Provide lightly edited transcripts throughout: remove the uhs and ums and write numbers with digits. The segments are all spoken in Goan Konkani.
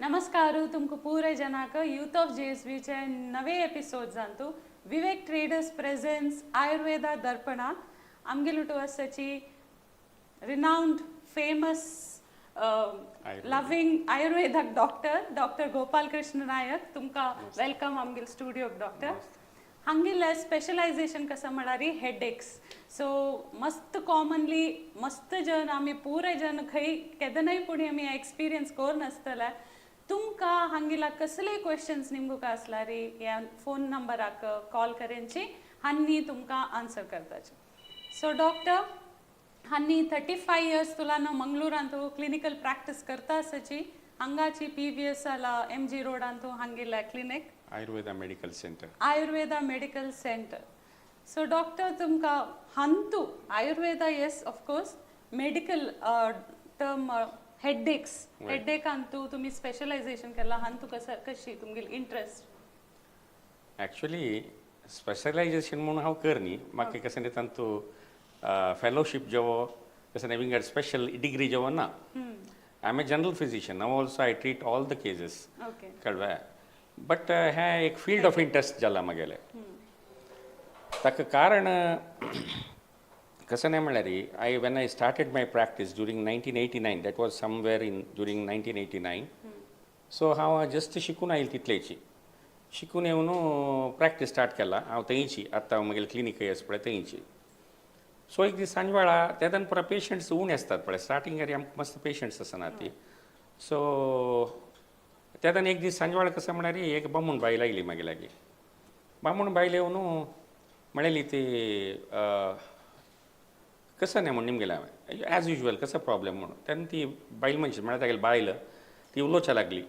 नमस्कार तुमकां पुराय जनाक यूथ ऑफ जेएसबीचे नवे एपिसोड जांतू विवेक ट्रेडर्स प्रेझेंट्स आयुर्वेदा दर्पणा. आमगेले आसाची renowned, famous, loving Ayurveda doctor, doctor Gopal Krishna Nayak. तुमकां welcome आमगेले स्टुडियोक डॉक्टर. हांगेले स्पेशलायझेशन कसं म्हळ्यार हेडेक्स. सो मस्त कॉमनली मस्त जन आमी पुराय जन खंय केदनाय पुणी आमी एक्सपिरियन्स करून आसतले. तुमकां हांगेला कसले क्वेश्चन्स निमगुका आसल्यार ह्या फोन नंबराक कॉल करेनची, हांनी तुमकां आन्सर करताचे. सो डॉक्टर, हांनी 35 इयर्स तुला मंगळूरांतू क्लिनिकल प्रॅक्टीस करता आसाची. हांगाची पीव्हीएस आला MG रोडांतू हांगेला clinic. Ayurveda medical centre. Ayurveda medical centre. So doctor, तुमकां हांतू Ayurveda, yes, of course medical term, headaches, हेडेकांतू तुमी स्पेशलायझेशन केला. हांतू कसं कशी तुमगेली इंट्रस्ट? ॲक्च्युली स्पेशलायझेशन म्हणून हांव कर न्ही. म्हाका कसं न्ही तांतू फेलोशीप जेवो कसं न्ही विंगड स्पेशल डिग्री जेवो ना. I am a general physician. Now also I treat all the cases. कळ्ळें? बट हें एक फिल्ड ऑफ इंट्रस्ट जाला म्हागेलें. ताका कारण कसं नाही म्हळ्यार, I when I started my practice during 1989, that was somewhere in during 1989, so हांव जस्ट शिकून आयिल्लें. तितलेची शिकून येवन प्रॅक्टीस स्टार्ट केला हांव थंयची. आतां म्हगेलें क्लिनीक आसा पळय, थंयची. सो एक दीस सांजवेळा, तेदन पुरा पेशंट्स उणे आसतात पळय. स्टार्टिंगार आमकां मस्त पेशंट्स आसना ती. सो तेदन एक दीस सांजवेळा कसं म्हळ्यार एक बामूण बायल आयली म्हागे लागीं. बामूण बायल येवन म्हणली ती, कसं नाही म्हणून निमगेलें हांवें, ॲज युजल कसं प्रॉब्लेम म्हणून. तेन्ना ती बायल मनशी, म्हळ्यार तागेली बायल, ती उलोवच्या लागली,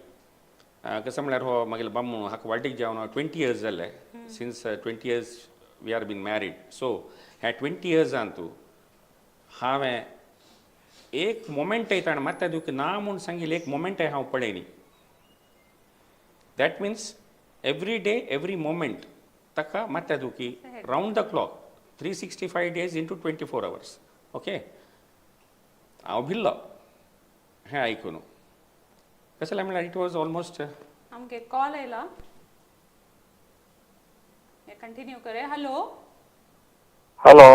कसं म्हळ्यार हो मागीर बामूण हाका वाटेक जेवन 20 इयर्स जाले. Since 20 years we are been married. So ह्या 20 इयर्सान तूं हांवें एक मोमेंटय ताणें मात्या दुखी ना म्हूण सांगिल्लें एक मोमेंटय हांव पळयनी. That means every day, every moment ताका मात्या दुखी, round the clock, 365 days into 24 hours, okay? हांव भिल्लो हें आयकून. कसलें म्हणल्यार it was almost आमगे कॉल आयला, कंटिन्यू करे. हॅलो. हॅलो.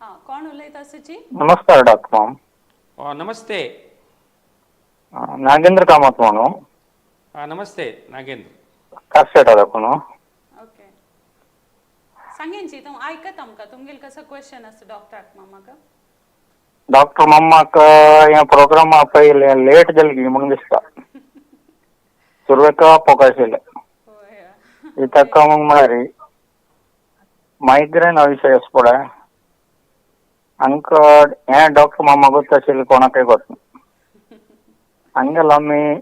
हां, कोण उलयता सची? नमस्कार डॉक्टर माम. नमस्ते. नागेंद्र कामत म्हणून. हां, नमस्ते नागेंद्र. कास्टेट दाखवून. ओके, सांगेनची तूं आयकत आमकां. तुमगेले कसो क्वेश्चन आसा डॉक्टराक मामाक? डॉक्टर मम्माक हे प्रोग्राम पयले लेट जाली म्हणून दिसता. सुरवेक आपोवंक. इतक्क मग म्हळ्यार मायग्रेन विशय आसा पळय, हांकां हें डॉक्टर मामा गोत आशिल्लें, कोणाकय गोत ना. हांगेलो आमी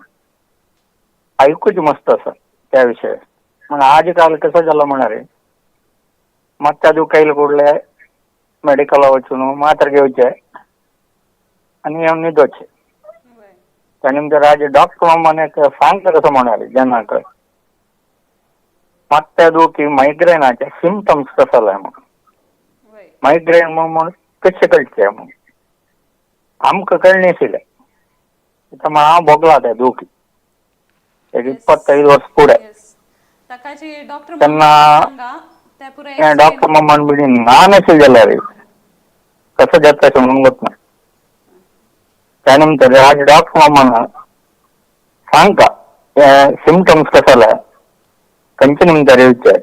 आयकूच मस्त आसा त्या विशय. म्हण आज काल कसं जालां म्हळ्यार ಮತ್ತೆ ಅದು ಕೈಲಿ ಕೂಡಲೇ ಮೆಡಿಕಲ್ वचून मात्र घेवचे आनी येवन न्हिदोचे. त्या नंतर आज डॉक्टर मामान एक सांगता कसं म्हणाले जनाक मात्या दुखी मायग्रेनाचे सिमटम्स कसले म्हणून. मायग्रेन म्हणून कशें कळचें म्हणून आमकां कळनाशिल्लें. आतां हांव भोगला तें दुखी एक 25 वर्स फुडें. येस, ताकाची डॉक्टर तेन्ना सांगा त्या पुराय. हें डॉक्टर मामान बिडी ना नाशिल्लें जाल्यार कसं जाता अशें म्हणून गोत ना. त्या नंतर आज डॉक्टर मामान सांगता हे सिमटम्स कसले, खंयचे नंतर येवचे,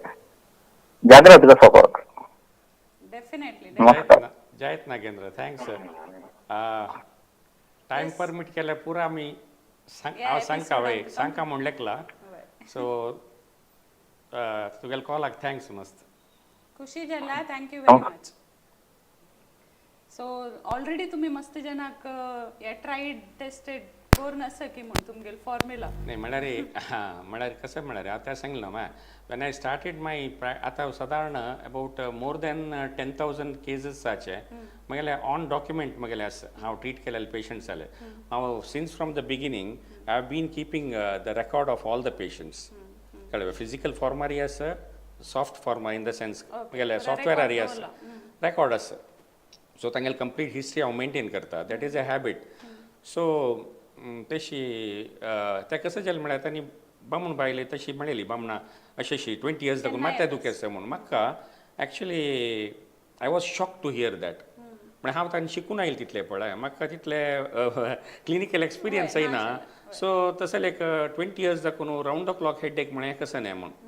जाग्रत कसो करप. डेफिनेटली. नमस्कार. जायत नागेंद्र, thanks. Time permit केल्यार पुरा आमी सांग हांव सांगता. वय, सांगता म्हूण लेखला. सो तुगेले कॉलाक thanks मस्त. खुशी जाला. Thank you very much. So already तुम्ही मस्त जनाक हे ट्राईड टेस्टेड करून आसा की म्हूण तुमगेले फॉर्म्युला. नाही म्हळ्यार, हां, म्हळ्यार कसं म्हळ्यार आतां सांगलें ना, when I started my आतां सादारण अबाउट मोर दॅन 10,000 केजीसाचे म्हगेले ऑन डॉक्युमेंट म्हगेले आसा. हांव ट्रीट केलेले पेशंट्स जाले. हांव since from the beginning I have been keeping the record of all the patients. कळ्ळें? फिजिकल फॉर्मारी आसा, soft form in the sense म्हगेले सॉफ्टवेअरारी आसा, रेकॉर्ड आसा. सो तांगेले कंप्लीट हिस्ट्री हांव मेंटेन करता. That is a habit. So तशी तें कसं जालें म्हळ्यार तांणी बामण बायले तशी म्हणलेली बामणां अशी अशी 20 इयर्स लागून केन्ना माथ्या येता? दुखी आसा म्हणून. म्हाका actually I was shocked to hear that. म्हळ्यार हांव तांणी शिकून आयलें तितलें पळय, म्हाका तितले क्लिनिकल एक्सपिरियन्सय ना. सो तशें एक 20 इयर्स दाखोवन रावंड the clock हेडेक म्हळ्यार कसं न्हय म्हणून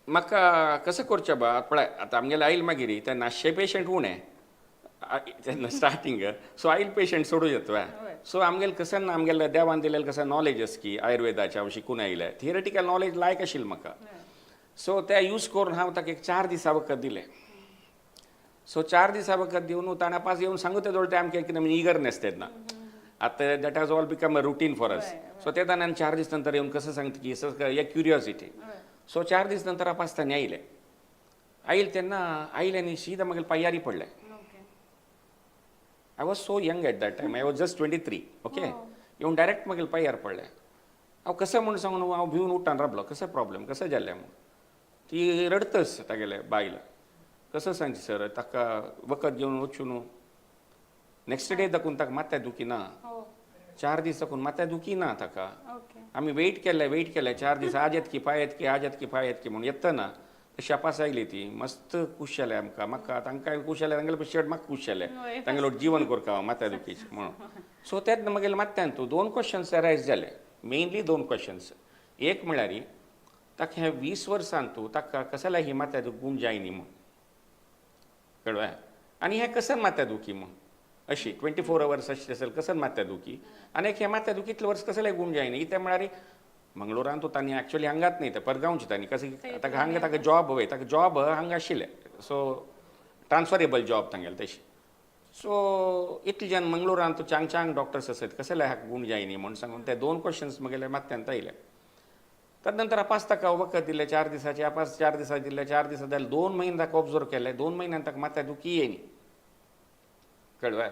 म्हाका कसं करचें बा. पळय, आतां आमगेले आयल मागीर ते नाशे पेशंट उणें तेन्ना स्टार्टींग, सो आयल पेशंट सोडू येता. सो आमगेले कसं ना, आमगेले देवान दिलेलें कसं नॉलेज आसा की आयुर्वेदाचें हांव शिकून आयलें, थियरिटिकल नॉलेज लायक आशिल्लें म्हाका. सो ते यूज करून हांव ताका एक 4 दिसां वखद दिलें. सो 4 दिसां वखद दिवन ताणें पास येवन सांगू ते जोड ते आमकां कितें इगरनेस तेन्ना. आतां that has all become a routine for us. So ते ताणें 4 दीस नंतर येवन कसं सांगता की एक क्युरियोसिटी. सो 4 दीस नंतर पास ताणें आयले. आयल तेन्ना आयले आनी सीधा मागीर पांयारी पडले. I was so young at that time, I was just 23, okay. येवन डायरेक्ट मागीर पांयार पडले. हांव कसं म्हूण सांगून हांव भिवन उठ्ठान राबलो, कसं प्रॉब्लेम, कसं जालें म्हूण. ती रडतच तागेले बायल. कसं सांगची सर, ताका वखद घेवन वचून न्हू, नेक्स्ट डे दाखून ताका माथ्या दुखी ना. 4 दीस दाखून माथ्या दुखी ना ताका. आमी वेट केलें, वेट केलें 4 दीस, आज येत की पांय येत की, आज येत की पांय येत की म्हणून. येतना तशी अपास आयली ती, मस्त खूश जालें आमकां. म्हाका तांकां खूश जालें, तांगेलें चड म्हाका खूश जालें. तांगेलो जीवन करता हांव माथ्या दुखीचें म्हणून. सो तेन्ना मागीर माथ्यान तूं दोन क्वेश्चन्स एरायज जाले, मेनली दोन क्वेश्चन्स. एक म्हळ्यार ताका ह्या 20 वर्सान तूं ताका कसल्या ही माथ्या दुख गूण जायनी म्हूण कळ्ळें, आनी हें कसं माथ्या दुखी म्हूण अशी 24 अवर्स अशी असेल कसं माथ्या दुखी, आनी एक हे माथ्या दुखी इतले वर्स कसले गूण जायना. इतें म्हळ्यार मंगळुरान तूं तांणी एक्चुअली हांगात न्ही, ते परगांवचे तांणी कसं ताका हांगा ताका जॉब वय, ताका जॉब हांगा आशिल्लें, सो ट्रान्सफरेबल जॉब तांगेले तशी. सो इतले जन मंगळुरान तूं चांग चांग डॉक्टर्स आसत, कसले हाका गूण जायनी म्हूण सांगून ते दोन क्वेश्चन्स म्हगेले माथ्यांत आयले. तर नंतर अपास ताका वखद दिलें 4 दिसाचे. अपास 4 दिसा दिले, 4 दिसा जाले, 2 म्हयने ताका ऑब्जर्व केले. 2 म्हयन्यान ताका माथ्या दुखी येयनी, कळ्ळें.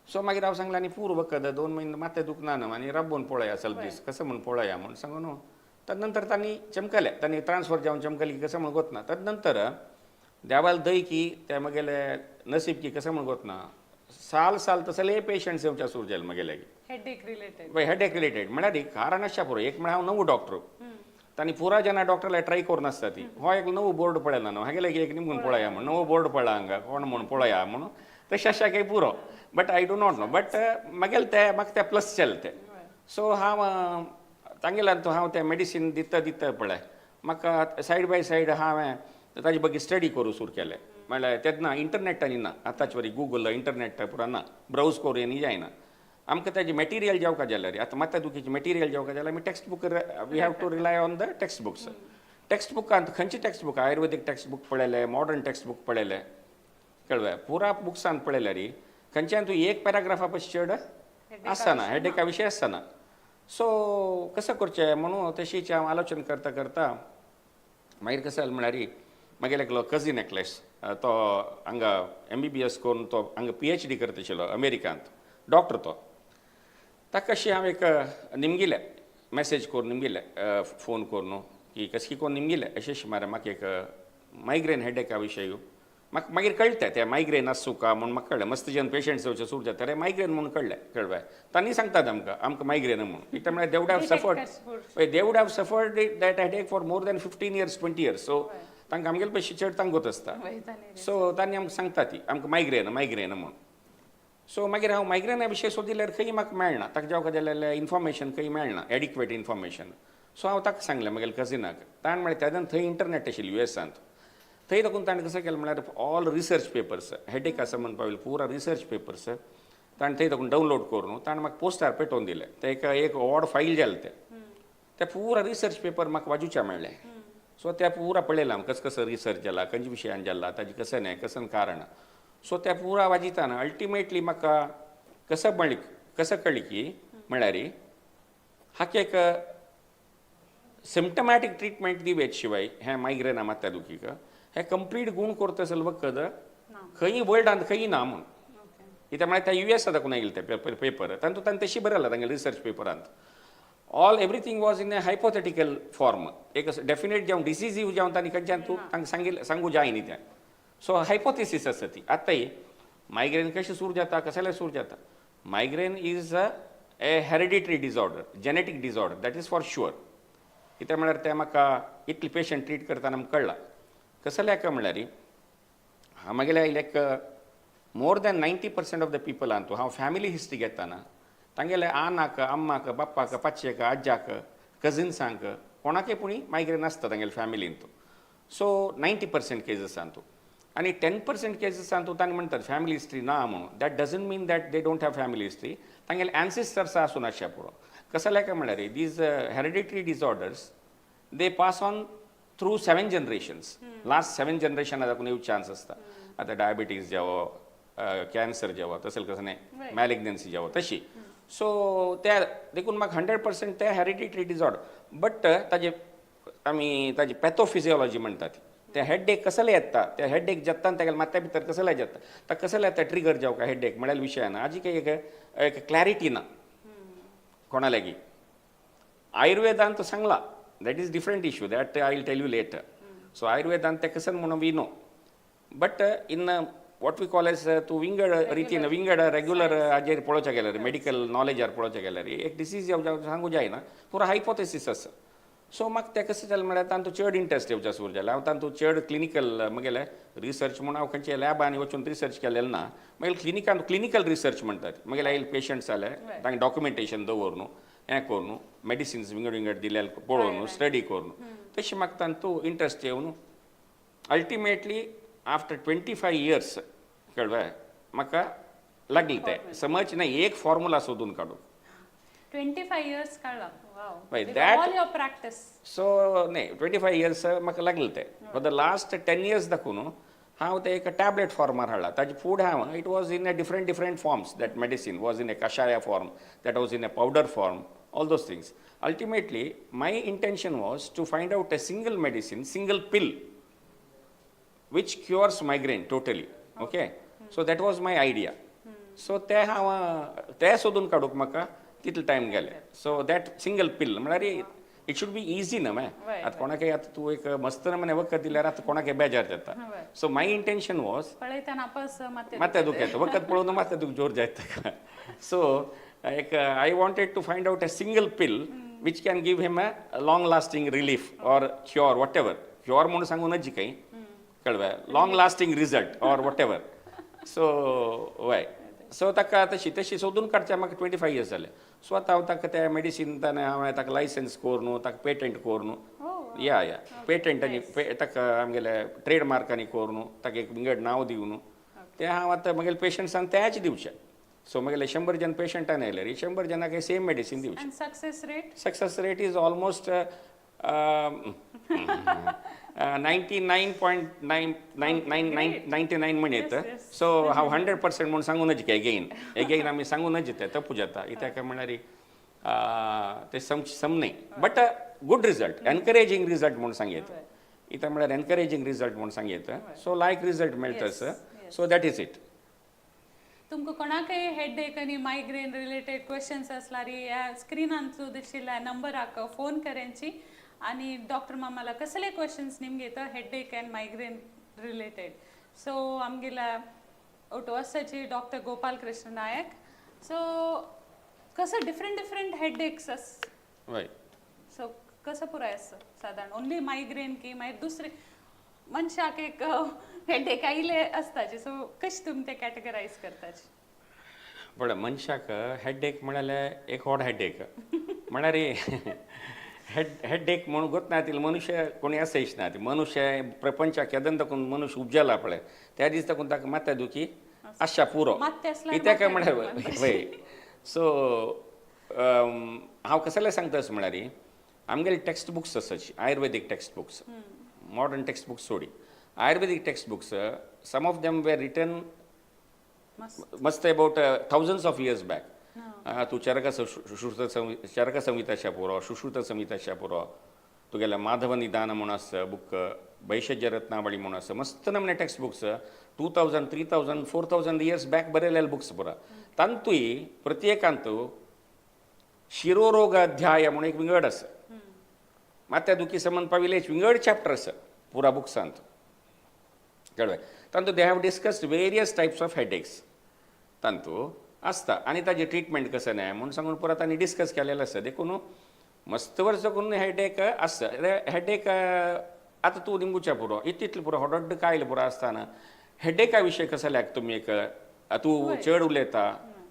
सो मागीर हांव सांगलें, आनी पूर वखद 2 म्हयने माथ्या दुखना न्हू, आनी राबोवन पळया सल्प दीस कसं म्हूण पळया म्हूण सांगून न्हू. तर नंतर तांणी चमकले, तांणी ट्रान्सफर जावन चमकले की कसं म्हूण गोत ना. तर नंतर देवाल दय की ते म्हगेले नसीब की कसं म्हूण गोत ना, साल साल तसले पेशंट्स येवच्या सुरू जाले म्हगेले. Headache related. हेडेक रिलेटेड म्हळ्यार एक कारण आसच्या पुरो. एक म्हळ्यार हांव नवो डॉक्टर, तांणी पुरा जेन्ना डॉक्टरला ट्राय करून आसता ती हो एक नवो बोर्ड पळयला न्हू, हागेले एक निमगून पळया म्हूण, नवो बोर्ड पळया हांगा कोण म्हूण पळया म्हणून तशें आसा काही पुरो. But I do not know, but मागीर ते म्हाका ते प्लस जालें ते. सो हांव तांगेल्यान तूं हांव तें मेडिसीन दिता दिता पळय, म्हाका सायड बाय सायड हांवें ताजे बगी स्टडी करूं सुरू केलें. म्हणल्यार तेन्ना इंटरनेट आनी ना, आतांच वरी गुगल इंटरनेट पुरा ना, ब्रावज करूं आनी जायना. आमकां ताजें मटेरियल जेवका जाल्यार, आतां माथ्या दुखीचें मटेरियल जेवका जाल्यार आमी text book, we have to rely on the text books. Text बुकांत खंयचे टेक्स्ट बुक, आयुर्वेदीक टेक्स्ट बूक पळयले, मॉडर्न टेक्स्ट बूक पळयले, कळ्ळें, पुरा बुक्सान पळयल्यार खंयच्यान तूं एक पॅराग्राफा पशी चड आसना, हेडेका विशय आसना. सो कसं करचें म्हणून तशीच हांव आलोचन करता करता मागीर कसं जालें म्हळ्यार मागीर एकलो कजीन एकलेश, तो हांगा एमबीबीएस करून तो हांगा पीएचडी करता आशिल्लो अमेरिकांत, डॉक्टर तो. ताका अशी हांव एक निमगिलें, मॅसेज करून निमगिलें, फोन करून की कशी करून निमगिलें, अशें अशें मरे म्हाका एक मायग्रेन हेडेका विशय. म्हाका मागीर कळटा ते मायग्रेन आसूं का म्हूण. म्हाका कळ्ळें, मस्त जन पेशंट्स येवचे सुरू जाता रे मायग्रेन म्हणून कळ्ळें. कळ्ळें, तांणी सांगतात आमकां आमकां मायग्रेन म्हणून. कित्याक म्हळ्यार they would have suffered, they would have suffered that headache for more than 15 years, 20 years. So तांकां आमगेले पयशे चड तांकां गोत आसता. सो तांणी आमकां सांगता ती आमकां मायग्रेन मायग्रेन म्हणून. सो मागीर हांव मायग्रेना विशय सोदिल्यार खंय म्हाका मेळना, ताका जेवका जाल्यार इन्फॉर्मेशन खंय मेळना, एडिक्वेट इन्फॉर्मेशन. सो हांव ताका सांगलें म्हगेल्या कजिनाक. ताणें म्हळें तेन्ना थंय इंटरनेट आशिल्लें युएसांत, थंय दाखोवन ताणें कसं केलें म्हळ्यार ऑल रिसर्च पेपर्स, हेडेक आसा म्हणपा वयले पुरा रिसर्च पेपर्स ताणें थंय दाखोवन डावनलोड करून ताणें म्हाका पोस्टार पेटोवन दिलें. ते एक एक ऑड फायल जालें तें. ते पुरा रिसर्च पेपर म्हाका वाजूच्या मेळ्ळें. सो ते पुरा पळयलां हांव, कसं कसं रिसर्च जाला, खंयच्या विशयान जाला, ताजें कसं न्हय कसं कारण. सो ते पुरा वाजिताना अल्टिमेटली म्हाका कसं मेळ्ळें, कसं कळ्ळें की म्हळ्यार हाका एक सिम्टमॅटीक ट्रिटमेंट दिवयत शिवाय हें मायग्रेना माथ्या दुखीक हें कंप्लीट गूण करता असल वखद खंय वर्ल्डांत खंय ना म्हूण. कित्याक म्हळ्यार त्या युएसा दाखोवन आयले ते पेपर पेपर तातूंत तांणी तशी बरयलां तांगेले रिसर्च पेपरांत. All everything was in a hypothetical form. एक डेफिनेट जावं डिसिजीव जावन तांणी खंयच्यान तूं तांकां सांगिल्लें सांगू जाय न्ही तें. सो हायपोथिसीस आसा ती. आतांय मायग्रेन कशें सुरू जाता, कसले सुरू जाता? Migraine is a hereditary disorder, genetic disorder, that is for sure. कित्याक म्हळ्यार तें म्हाका इतले पेशंट ट्रीट करतना आमकां कळ्ळां. कसले काय म्हळ्यार म्हगेले like more than 90% of the पिपलान तूं हांव फॅमिली हिस्ट्री घेताना तांगेले आनाक, अम्माक, बाप्पाक, पाचयेक, आज्याक, कजिन्सांक कोणाकय पुणी मायग्रेन आसता तांगेले फॅमिलीन तूं. सो 90% केजीसान तूं आनी 10% केजीसान तूं तांणी म्हणटात फॅमिली हिस्ट्री ना म्हणून. That doesn't mean that they don't have family history. तांगेले एन्सिस्टर्स आसून आसच्या पुरो. कसले काय म्हळ्यार these hereditary disorders, they pass on through seven generations. Last seven generation दाखवून येऊ चान्स आसता. आतां डायबिटीज जावो, कॅन्सर जावो, तशें कसं न्ही मॅलिग्नन्सी जावो तशी. सो त्या देखून म्हाका 100% ते हेरिडिटरी डिसऑर्डर, बट ताजे आमी ताजी पॅथोफिजियोलॉजी म्हणटात. ते हेडेक कसले येता, ते हेडेक जाता तागेले माथ्या भितर कसले जाता, ताका कसले येता, ट्रिगर जावं काय हेडेक म्हळ्यार विशय ना. आजी काही एक एक क्लॅरिटी ना कोणा लागीं. आयुर्वेदान तो सांगला, that is different issue that I will tell you later. So आयुर्वेदान ते कसं म्हणून we know, but in what we call as तूं विंगड रितीन विंगड रेग्युलर हाजेर पळोवच्या गेल्यार, मेडिकल नॉलेजार पळोवच्या गेल्यार एक डिसीज सांगू जायना, पुरो हायपोथेसीस आसा. सो म्हाका तें कशें जालें म्हळ्यार तांतूं चड इंट्रस्ट येवच्या सुरू जालें. हांव तांतूं चड क्लिनिकल म्हगेलें रिसर्च म्हूण हांव खंयच्या लॅबांनी वचून रिसर्च केलेलें ना. मागीर क्लिनिकान क्लिनिकल रिसर्च म्हणटात. मागीर आयले पेशंट्स जाले, तांकां डॉक्युमेंटेशन दवर न्हू, हें करून मेडिसिन्स विंगड विंगड दिल्या पळोवन स्टडी करून तशें म्हाका तांतूं इंट्रस्ट येवन ultimately after 25 years कळ्ळें म्हाका लागलें तें समज नाही एक फॉर्मुला सोदून काडूं. 25 इयर्स काडला, वाव. Right, that- all your practice. So न्ही, 25 इयर्स म्हाका लागले ते. For the last 10 years दाखोवन हांव ते एक टॅबलेट फॉर्मार हाडला. ताजे फूड हांव it was in a different different forms. That medicine was in a kashaya form, that was in a powder form, all those things. Ultimately my intention was to find out a single medicine, single pill which cures migraine totally. Okay, so that was my idea. So ते हांव ते सोदून काडूंक म्हाका तितले टायम गेले. सो that single पील म्हळ्यार it should be easy न्हय. आतां कोणाकय आतां तूं एक मस्त नमुने वखद दिल्यार आतां कोणाकय बेजार जाता. सो my intention was पळयताना आपस माते माथ्या दुख येता, वखद पळोवन माथ्या दुख जोर जायता. सो एक I wanted to find out a single pill which can give him a long lasting relief or cure, whatever. Cure म्हणून सांगू नजी काही, Kalwe, long lasting result or whatever. So वय, सो ताका तशी तशी सोदून काडचे म्हाका 25 इयर्स जाले. सो आतां हांव ताका त्या मेडिसीन ताणें हांवें ताका लायसन्स करून ताका पेटंट करून, या पेटंट आनी ताका आमगेले ट्रेडमार्क आनी करून ताका एक विंगड नांव दिवन तें हांव आतां म्हगेले पेशंट्सान तेंच दिवचें. सो म्हगेले 100 जण पेशंटान आयले, 100 जाणांक सेम मेडिसीन दिवचें. And success rate? Success rate is almost 99.99999 nine म्हणयत. So हांव 100% म्हणून सांगू नज. एगेन एगेन आमी सांगू नज, तें तप्पू जाता. कित्याक म्हणल्यार ते सम सम न्ही, but good result, encouraging result म्हणून सांगयत. कित्याक म्हळ्यार एनकरेजींग रिजल्ट म्हणून सांगयत. सो लायक रिजल्ट मेळटा. So that is it. तुमकां कोणाकय हेडेक आनी मायग्रेन रिलेटेड क्वेश्चन्स असल्यार ह्या स्क्रिनांतू दिशिल्ल्या नंबराक फोन करायची आणि डॉक्टर मामाला कसले क्वेश्चन्स निमगे तर headache and migraine related. So आमगेला ಒಟ್ಟು ಹೊಸಚಿ ಡಾಕ್ಟರ್ ಗೋಪಾಲ್ ಕೃಷ್ಣ ನಾಯಕ್. ಸೊ कसं डिफरंट डिफरंट हेडेक्स अस सो कसं पुराय आसता सादारण? ओन्ली मायग्रेन की मागीर दुसरे मनशाक एक हेडेक आयिल्ले आसताचे, सो कशें तुमी ते कॅटेगरायज करताचे? पळय, मनशाक हेडेक म्हळ्यार एक व्हड हेडेक म्हळ्यार हेडेक म्हणून गोत ना तितले मनुष्य कोणी आसच ना. ते मनुष्य प्रपंचाक केदन दाखून मनुष्य उपजला पळय, त्या दीस दाखून ताका माथ्या दुखी आसच्या पुरो. माथें आसल्यार कित्याक माथ्या म्हळ्यार दुखी. वय, सो हांव कसलें सांगता अशें म्हळ्यार आमगेले टेक्स्ट बुक्स आसाची, आयुर्वेदीक text books, modern text books Sodhi, Ayurvedic text books, some of them were written मस्त मस्त about thousands of years back. तूं चरक सुश्रुत चरक संहिताच्या पुरो, सुश्रुत संहिताच्या पुरो, तुगेलें माधव निदान म्हूण आसा बूक, भैषज्य रत्नावळी म्हूण आसा, मस्त नमने text books 2000, 3000, 4000 years back बरयलेले बुक्स पुरा. तांतूय प्रत्येकांतू शिरोरोग अध्याय म्हणून एक विंगड आसा. माथ्या दुखी संबंद पाविल्ले एक विंगड चॅप्टर आसा पुरा बुक्सांत, कळ्ळें? तांतू they have discussed various types of headaches तांतू आसता आनी ताजी ट्रिटमेंट कसं न्याय म्हूण सांगून पुरा तांणी डिस्कस केलेलें आसता. देखून मस्त वर्स करून हेडेक आसता. हेडेक आतां तूं निमगुच्या पुरो इतले पुरो हडड्ड कायल पुरो आसतना हेडेका विशय कसो लायक तुमी एक तूं चड उलयता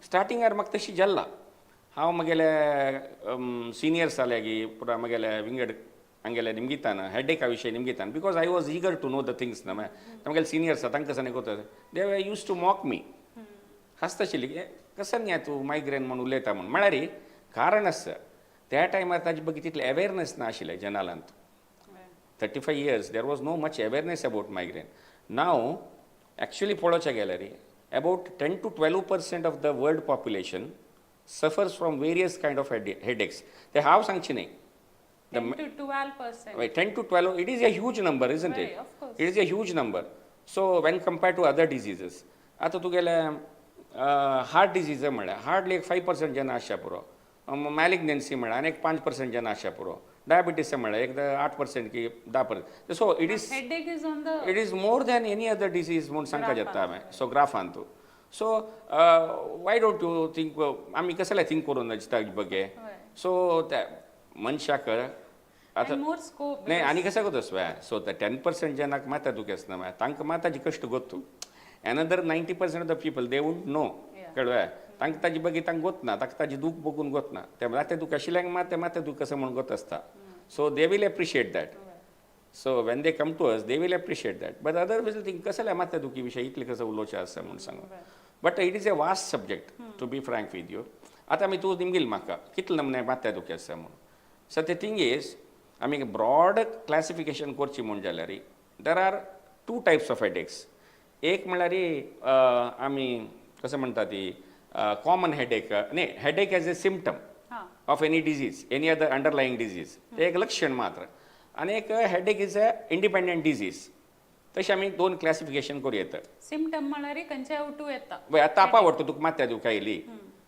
स्टार्टिंगार म्हाका तशी जाल्ला. हांव म्हगेले सिनियर्स जाले पुरा म्हगेले विंगड हांगेले निमगितान हेडेका विशय निमगितान, because I was eager to know the things ना. म्हगेले सिनियर्स तांकां कसं कोता they were used to mock me, हांसताशिल्ली कसं न्ही तूं मायग्रेन म्हूण उलयता म्हूण. म्हळ्यार कारण आसा त्या टायमार ताजे ಬಗ್ಗೆ तितलें अवेरनेस ना आशिल्लें जनालांत. 35 years there was no much awareness about migraine. Now actually पळोवचें गेल्यार about 10 to 12% of the world population suffers from various kind of headaches. ते हांव सांगचें न्ही. 10 to 12%. Wait, 10 to 12, it is a huge number, isn't Right, it? Of course. It is a huge number. So when compared to other diseases, आतां तुगेले हार्ट डिजीज म्हळ्यार हार्डली एक 5% जन आसच्या पुरो, मॅलिग्नन्सी म्हळ्यार आनी एक 5% जन आसच्या पुरो, डायबिटीस म्हळ्यार एक 8% की 10%. So it is Headache is on the it is more than any other disease म्हूण सांगता जाता हांवें. सो ग्राफान तूं so why don't you think आमी कसले थिंक करून दिसता बगे. सो त्या मनशाक आतां and more scope. नाही आनी कसं करतो स्वय सो ते 10% जनाक माता दुखी आसना मागीर तांकां मात ताजी कश्ट गोत्तू. Another 90% of the people they won't know. कळ्ळें? तांकां ताजी बगी तांकां गोत ना, तांकां ताजी दूख बघून गोत ना. ते माते दूख आशिल्ल्यांक मात ते माते दूख कसं म्हूण गोत आसता. So they will appreciate that. So when they come to us they will appreciate that, but other will think कसल्या माते दुखी विशय इतलें कसं उलोवचें आसा म्हूण सांगू. But it is a vast subject, to be frank with you. आतां आमी तूं निमगील म्हाका कितले नमूने मात्या दुखी आसा म्हूण. सो the thing is आमी ब्रॉड क्लासिफिकेशन करची म्हूण जाल्यार there are two types of headaches. एक म्हणल्यार आमी कसं म्हणटा ती कॉमन हेडेक न्ही, headache as a symptom of any disease, any other underlying disease, ते एक लक्षण मात्र. आनी एक headache is a independent disease. तशें आमी दोन क्लासिफिकेशन करूं येता. सिमटम म्हळ्यार खंयच्याय उठू येता. वय तापा वडतो तुका माथ्या दुख आयली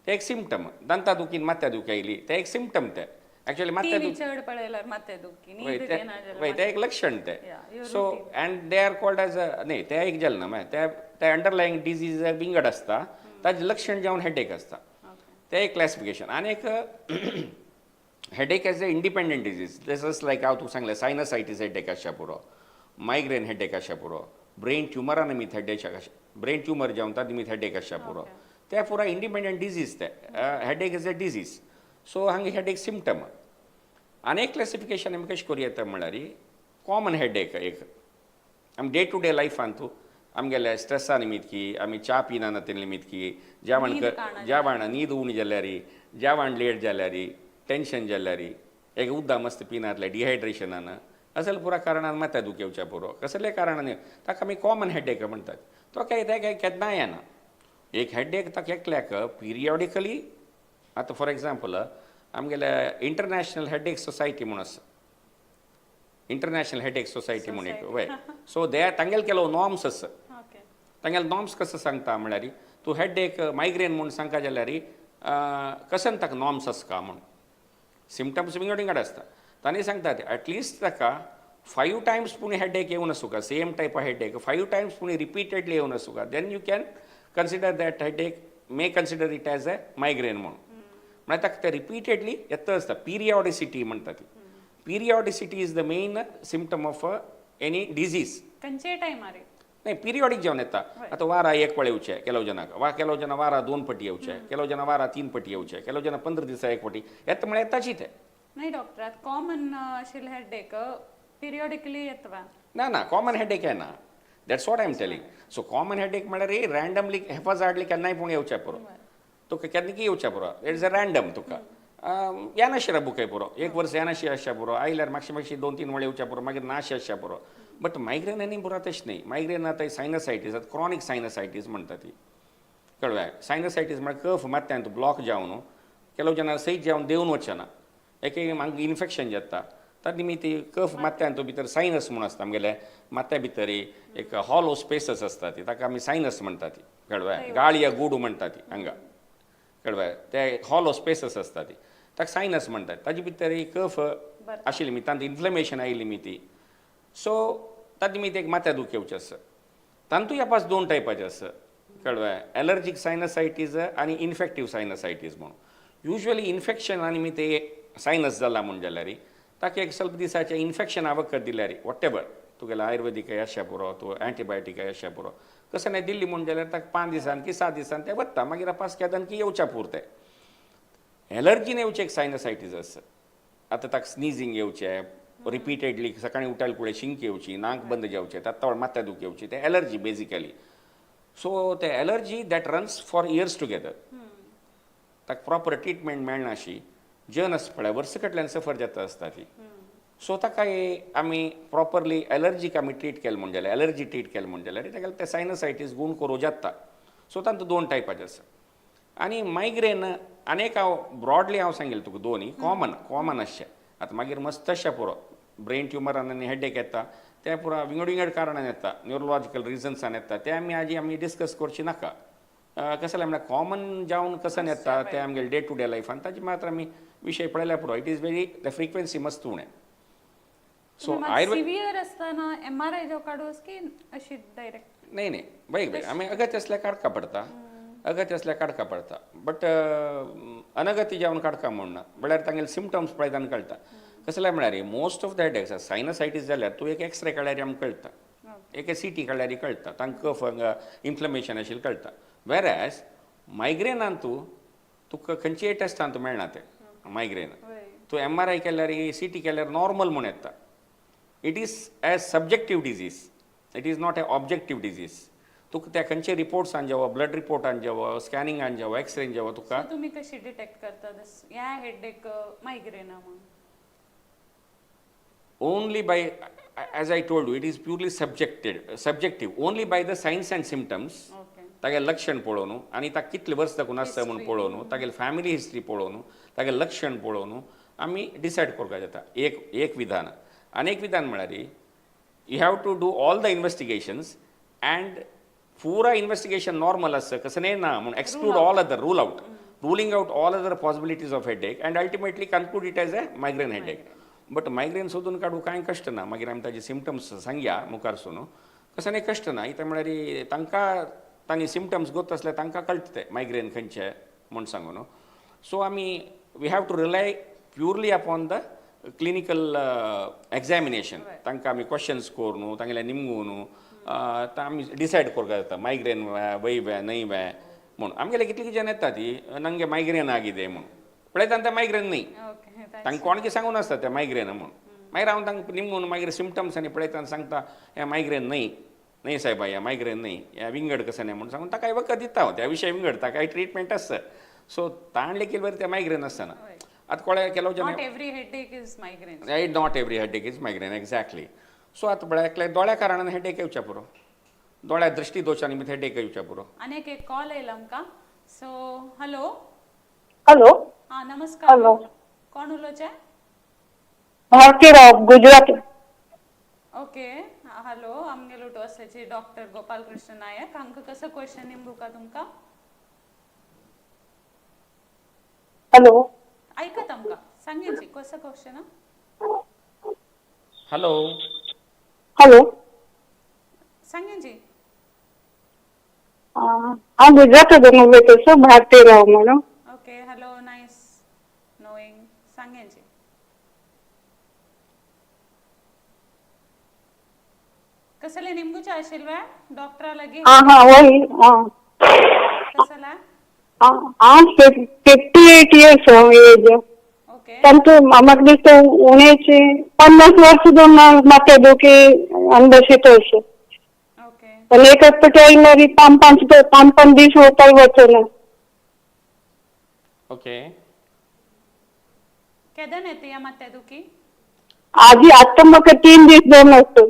ते एक सिमटम, दंता दुखीन माथ्या दुख आयली ते एक सिमटम. ते एक्चुअली माथ्या टीव्ही चड पळयल्यार माथें दुखी, न्हीद येना जाल्यार वय ते एक लक्षण ते. Yeah, your so and they are called as न्ही ते एक जालें ना मागीर ते ते अंडरलायींग डिजीज विंगड आसता, ताजें लक्षण जावन हेडेक आसता. ते एक क्लासिफिकेशन. आनी एक headache as a independent disease, just like हांव तुका सांगलें सायनसायटीस हेडेक आसच्या पुरो, मायग्रेन हेडेक आसच्या पुरो, ब्रेन ट्युमरा निमित्त हेडेक, ब्रेन ट्युमर जावन ता निमित्त हेडेक आसच्या पुरो, ते पुरा इंडिपेंडंट डिजीज ते headache is a disease. So हांगा हेडेक सिमटम. आनी एक क्लासिफिकेशन आमी कशें करूं येता म्हणल्यार कॉमन हेडेक एक आमी डे टू डे लायफान तूं आमगेले स्ट्रेसा निमित्त की आमी च्या पिना ते निमित्त की जेवण न्हीद काडना. जेवण न्हीद उणी जाल्यार, जेवण लेट जाल्यार, टेंशन जाल्यार, एक उदक मस्त पिनातलें डिहायड्रेशनान असल पुरा कारणान माथ्या दुख येवच्या पुरो, कसले कारणान ताका आमी कॉमन हेडेक म्हणटात. तो काय ते काय केन्नाय येना एक हेडेक ताका एकल्याक पिरियॉडिकली. आतां फॉर एग्जाम्पल आमगेले इंटरनॅशनल हेडेक सोसायटी म्हूण आसा, इंटरनॅशनल हेडेक सोसायटी म्हूण एक वय. सो दे तांगेले ಕೆಲವು नॉर्म्स आसा. तांगेले नॉर्म्स कसं सांगता म्हणल्यार तूं हेडेक मायग्रेन म्हूण सांगता जाल्यार कशें ताका नॉर्म्स आसा का म्हूण सिमटम्स विंगड विंगड आसता. तांणी सांगतात एटलिस्ट ताका 5 टायम्स पूण हेडेक येवन आसूं, same type of headache 5 times पूण रिपीटेडली येवन आसूं, then you can consider that headache, may consider it as a migraine म्हूण. म्हळ्यार ताका ते रिपीटेडली येता आसता. पिरियॉडिसिटी म्हणटा ती. Periodicity is the main symptom of any disease. खंयच्याय टायमार. नाही, पिरियॉडिक जेवण येता. आतां वारा एक वेळ येवचे ಕೆಲವು जनाक, वा ಕೆಲವು जन वारा 2 पटी येवचे, ಕೆಲವು जन वारा 3 पटी येवचे, ಕೆಲವು जन 15 दिसा एक पटी येता म्हळ्यार येताची ते. नाही डॉक्टर, आतां कॉमन आशिल्ले हेडेक पिरियॉडिकली येता. ना ना, कॉमन हेडेक येना. That's what I am telling. So common headache म्हळ्यार रँडमली हेफाजार्डली केन्नाय पूण येवचे पुरो, तुका केन्ना येवचे पुरो, it is a random. तुका येनाशी बुकय पुरो, एक वर्स येनाशी आसच्या पुरो, आयल्यार मातशें मातशें 2-3 वेळ येवच्या पुरो, मागीर नाशे आसच्या पुरो. बट मायग्रेन आनी पुरो तशें न्ही. मायग्रेन आतां सायनसायटीस, आतां क्रॉनीक सायनसायटीस म्हणटा ती. कळ्ळें? सायनसायटीस म्हळ्यार कफ माथ्यांत ब्लॉक जावन ಕೆಲವು जन सयत जेवण देवन वचना, एक मागीर इन्फेक्शन जाता. त्या निमित्त कफ माथ्यांत भितर सायनस म्हूण आसता, आमगेले माथ्या भितर एक हॉलो स्पेसस आसता ती, ताका आमी सायनस म्हणटा ती. कळ्ळें? गाळया गुडू म्हणटा ती हांगा. कळ्ळें? ते हॉलो स्पेसस आसता ती, ताका सायनस म्हणटात. ताजे भितर कफ आशिल्ली निमित्तान इन्फ्लेमेशन आयिल्ली निमित्ती, सो ताजे निमित्त एक माथ्या दुख येवचें आसा. तांतू यापास दोन टायपाचे आसा, कळ्ळें? एलर्जीक सायनसायटीज आनी इन्फेक्टीव सायनसायटीज म्हणून. युज्वली इन्फेक्शन आनी मी ते सायनस जाला म्हूण जाल्यार ताका एक ಸ್ವಲ್ಪ दिसाचें इन्फेक्शना वखद दिल्यार, what ever तुगेलें आयुर्वेदीक आसच्या पुरो, तूं एंटीबायोटीक आसच्या पुरो, कसं नाही दिल्ली म्हूण जाल्यार ताका 5 दिसान की 7 दिसान ते वता. मागीर पास केदान की येवच्या पुरतें. एलर्जीन येवचें एक सायनसायटीज आसा. आतां ताका स्निजींग येवचें रिपीटेडली, सकाळी उठायला कुळे शिंक येवची, नाक बंद जावचें, तात्तावळ माथ्या दुख येवची, ते एलर्जी बेजिकली. सो ते allergy that runs for years together, ताका प्रॉपर ट्रिटमेंट मेळनाशी, जन आसता पळय, वर्स कडल्यान सफर जाता आसता ती. सो ताका आमी प्रॉपरली एलर्जीक आमी ट्रीट केलें म्हूण जाल्यार, एलर्जी ट्रीट केलें म्हूण जाल्यार ताका ते सायनसायटीस गूण करूं जाता. सो तांकां दोन टायपाचे आसा. आनी मायग्रेन आनी एक हांव ब्रॉडली हांव सांगेल तुका, दोनी कॉमन कॉमन आसचें. आतां मागीर मस्त अशें पुरो ब्रेन ट्युमरान आनी हेडेक येता, तें पुरो विंगड विंगड कारणान येता, न्युरोलॉजिकल रिजन्सान येता. ते आमी आजी आमी डिस्कस करची नाका. कसलें म्हळ्यार कॉमन जावन कसन येता ते आमगेले डे टू डे लायफान, ताजे मात्र आमी विशय पळयल्यार पुरो. It is very the frequency मस्त उणें. सो आयुर्वेद सिव्हिअर असताना एमआरआय जो काढूस की अशी डायरेक्ट? नाही नाही, बैक बैक आमी अगत्य असल्यार काडका पडता, अगत्य असल्यार काडका पडता, बट अनगती जावन काडका म्हूण ना. म्हळ्यार तांगेले सिमटम्स पळयता कळटा. कसलें म्हळ्यार most of the headaches sinusitis जाल्यार तूं एक एक्सरे काडल्यार आमकां कळटा, एक सीटी काडल्यार कळटा, तांकां कफ इन्फ्लमेशन आशिल्लें कळटा. वेर एज मायग्रेनान तूं तुका खंयचेय टेस्टान तूं मेळना तें मायग्रेन. तूं एमआरआय केल्यार, सीटी केल्यार नॉर्मल म्हूण येता. It is a subjective disease, it is not a objective disease. तुका त्या खंयचे रिपोर्ट्सान जेवो, ब्लड रिपोर्टान जेवो, स्कॅनिंगान जेवो, एक्सरेन जेवो तुका तुम्ही कशी डिटेक्ट करता या हेडेक मायग्रेना म्हणून? Only by, as I told you, it is purely subjective, only by the signs and symptoms. तागे लक्षण पळोवन आनी ताका कितले वर्स दाखून आसता म्हूण पळोवन, तागेली फॅमिली हिस्ट्री पळोवन, तागे लक्षण पळोवन आमी डिसायड करपाक जाता. एक एक विधान. आनी एक विधान म्हळ्यार you have to do all the investigations and पुरा इन्व्हेस्टिगेशन नॉर्मल आसता कसं नाही ना म्हणून exclude all other, rule out, ruling out all other possibilities of headache and ultimately conclude it as a migraine headache. But migraine सोदून काडूं कांय कश्ट ना. मागीर आमी ताजे सिमटम्स सांगया मुखार सून. कसं नाही कश्ट ना इतें म्हळ्यार तांकां तांणी सिमटम्स गोत आसल्यार तांकां कळटा तें मायग्रेन खंयचें म्हूण सांगून. सो आमी we have to rely purely upon the clinical examination. तांकां आमी क्वेश्चन्स करून तांगेले निमगून आमी डिसायड करपाक जाता मायग्रेन वय वे न्हय वे म्हणून. आमगेले कितली जन येता ती नंगे मायग्रेन आಗಿದೆ म्हणून, पळयता ते मायग्रेन न्ही. तांकां कोण सांगून आसता ते मायग्रेन म्हणून. मागीर हांव तांकां निमगून मागीर सिमटम्स आनी पळयता सांगता, हें मायग्रेन न्हय न्हय सायबा, हें मायग्रेन न्हय, हें विंगड कसं न्हय म्हणून सांगून ताका वखद दिता हांव. त्या विशय विंगड ताका ट्रिटमेंट आसता. सो ताण लेगीत बरें तें मायग्रेन आसतना आतां कोळे केलो जन Not every headache is migraine. Right, not every headache is migraine, exactly. So आतां पळय एकल्या दोळ्या कारणान हेडेक येवच्या पुरो, दोळ्या दृश्टी दोशा निमित्त हेडेक येवच्या पुरो. आनी एक कॉल येयला आमकां. So hello. हॅलो. हा, नमस्कार. हॅलो. कोण उलोवचें? भारती राव, गुजरात. Okay, hello. आमगेलो टोसाचे डॉक्टर गोपाल कृष्ण नायक. हांकां कसो क्वेश्चन निमगुका तुमकां? हॅलो. ऐकत आमकां, सांगेची कसो क्वेश्चन? हॅलो. हॅलो. सांगेची. हांव गुजरातांतून उलयता सर, भारती राव म्हणून. Okay, hello, nice knowing. सांगेची. कसले निमगुचे आशिल्ले डॉक्टरा लागी? हा हा, वय हा. कसला? हांव 58 years age. तांतू म्हाका दिसता उणेची 50 वर्स दोन माथे दुखी अनबशीत अशें. पण एक फावटी आयल्यार पांच पांच पांच पांच दीस वताय वचना. केदन येते या माथ्या दुखी? आजी आतां म्हाका 3 दीस दोन आसता.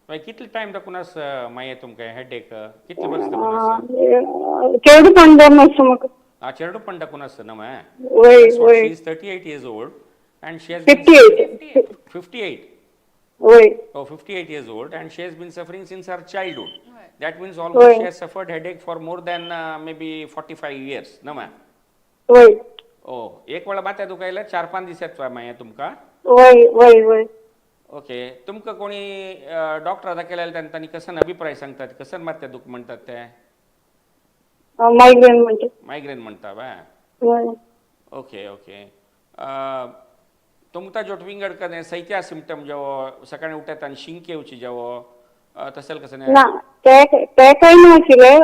मागीर कितले टायम दाखून आसा मागीर तुमकां हेडेक, कितले वर्स दाखून आसा? चेडूपण दोन आसा म्हाका. आ, चेडूपण दाखून आसता ना मागीर? वय वय. She is 38 years old and she has been 58. 58. वय. Oh, 58 years old and she has been suffering since her childhood. That means almost Right. she has suffered headache for more than maybe 45 years. No, ma'am? वय. Oh, एक वेळा माथ्या दुखायला 4-5 दीस येता मागीर तुमकां? वय वय वय. ओके, तुमकां कोणी डॉक्टर दाखयल्यार तांणी कसन अभिप्राय सांगतात, कसन मारता दुख म्हणटात ते? मायग्रेन म्हणटा. मायग्रेन म्हणटा वा? हय. ओके ओके, तुमकां जो विंगड कने सैत्या सिमटम जो सकाळी उठतात आनी शिंक येवची जेवो तसेल कसं? ना, ते ते काय नाशिल्ले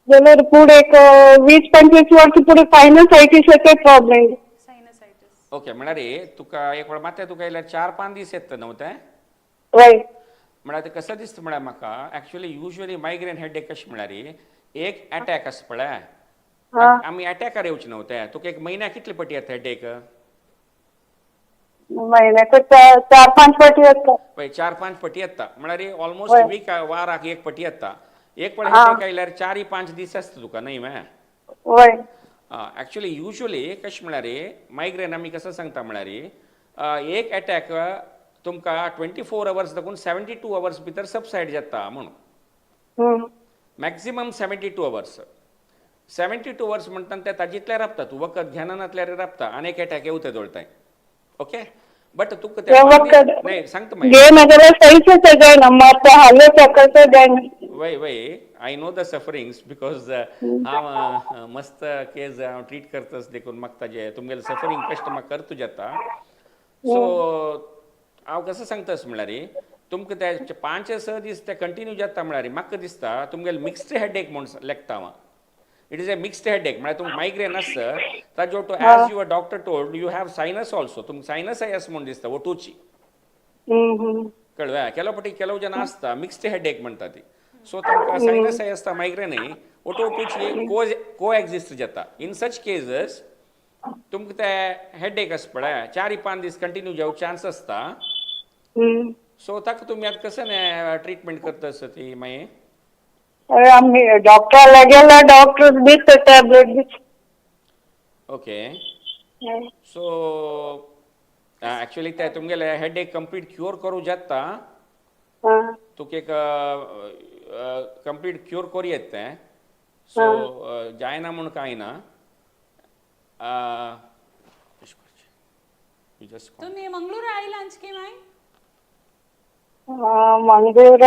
जाल्यार पुढे एक 20-25 वर्स पुढे सायनसायटीसाचे प्रॉब्लेम. सायनसायटीस. ओके, म्हळ्यार तुका एक वेळ मात्या तुका येयल्यार 4-5 दीस येता न्हू ते? वय. म्हळ्यार ते कसं दिसता म्हळ्यार म्हाका एक्चुअली युजली मायग्रेन हेडेक कशें म्हळ्यार एक अटॅक आसता पळय, आमी अटॅकार येवचे न्हू ते. तुका एक म्हयन्याक कितले पटी येता हेडेक? म्हयन्याक 4-5 फावटी येता. पळय, 4-5 पटी येता म्हळ्यार ऑलमोस्ट वीक वाराक एक पटी येता. एक वेळ हेडेक आयल्यार 4-5 दीस आसता तुका न्हय मॅ? वय. एक्चुअली युजली कशें म्हळ्यार मायग्रेन आमी कसं सांगता म्हळ्यार एक अटॅक तुमकां 24 अवर्स दाखून 72 अवर्स भितर सबसायड जाता म्हणून. Maximum 72 hours. 72 अवर्स म्हणटा ते ताजितले राबता, तूं वखद घेना नासल्यार राबता आनी एक अटॅक येवते दोळताय. ओके, बट तुका ते वखद नाही सांगता मागीर. घेयना जाल्यार सहीच जायना, मात्ता हालो चकरतो जायना. वय वय, I know the sufferings because हांव मस्त केज हांव ट्रीट करतस देखून म्हाका ताजें तुमगेलें सफरींग कश्ट म्हाका करतू जाता. सो हांव कसो सांगतास म्हळ्यार तुमकां ते 5-6 दीस ते कंटिन्यू जाता म्हळ्यार म्हाका दिसता तुमगेलें मिक्स्ड हेडेक म्हूण लेखता हांव. It is a mixed headache म्हळ्यार तुमकां मायग्रेन आसता ताजो to as your doctor told you have sinus also, तुमकां सायनस आस म्हूण दिसता ओटूची. कळ्ळें? ಕೆಲವು पटी ಕೆಲವು जन आसता मिक्स्ड हेडेक म्हणटा ती. सो तांकां सायनस आसता, मायग्रेनय ओटो ओटूची को एक्झिस्ट जाता. इन सच केजीस तुमकां ते हेडेक आसा पळय 4-5 दीस कंटिन्यू जावं चान्स आसता. सो ताका तुमी आतां कशें ट्रिटमेंट करता आसता ती मागीर? आमी डॉक्टराला गेल्यार डॉक्टर दिता टॅबलेट दिता. ओके, सो एक्चुअली ते तुमगेले हेडेक कंप्लीट क्युअर करूं जाता. तुका एक कंप्लीट क्युअर करूं येता तें. सो जायना म्हूण कांय ना. कशें करचें? You just call. तुम्ही मंगळूर आयला अंचकी माय? मंगळूर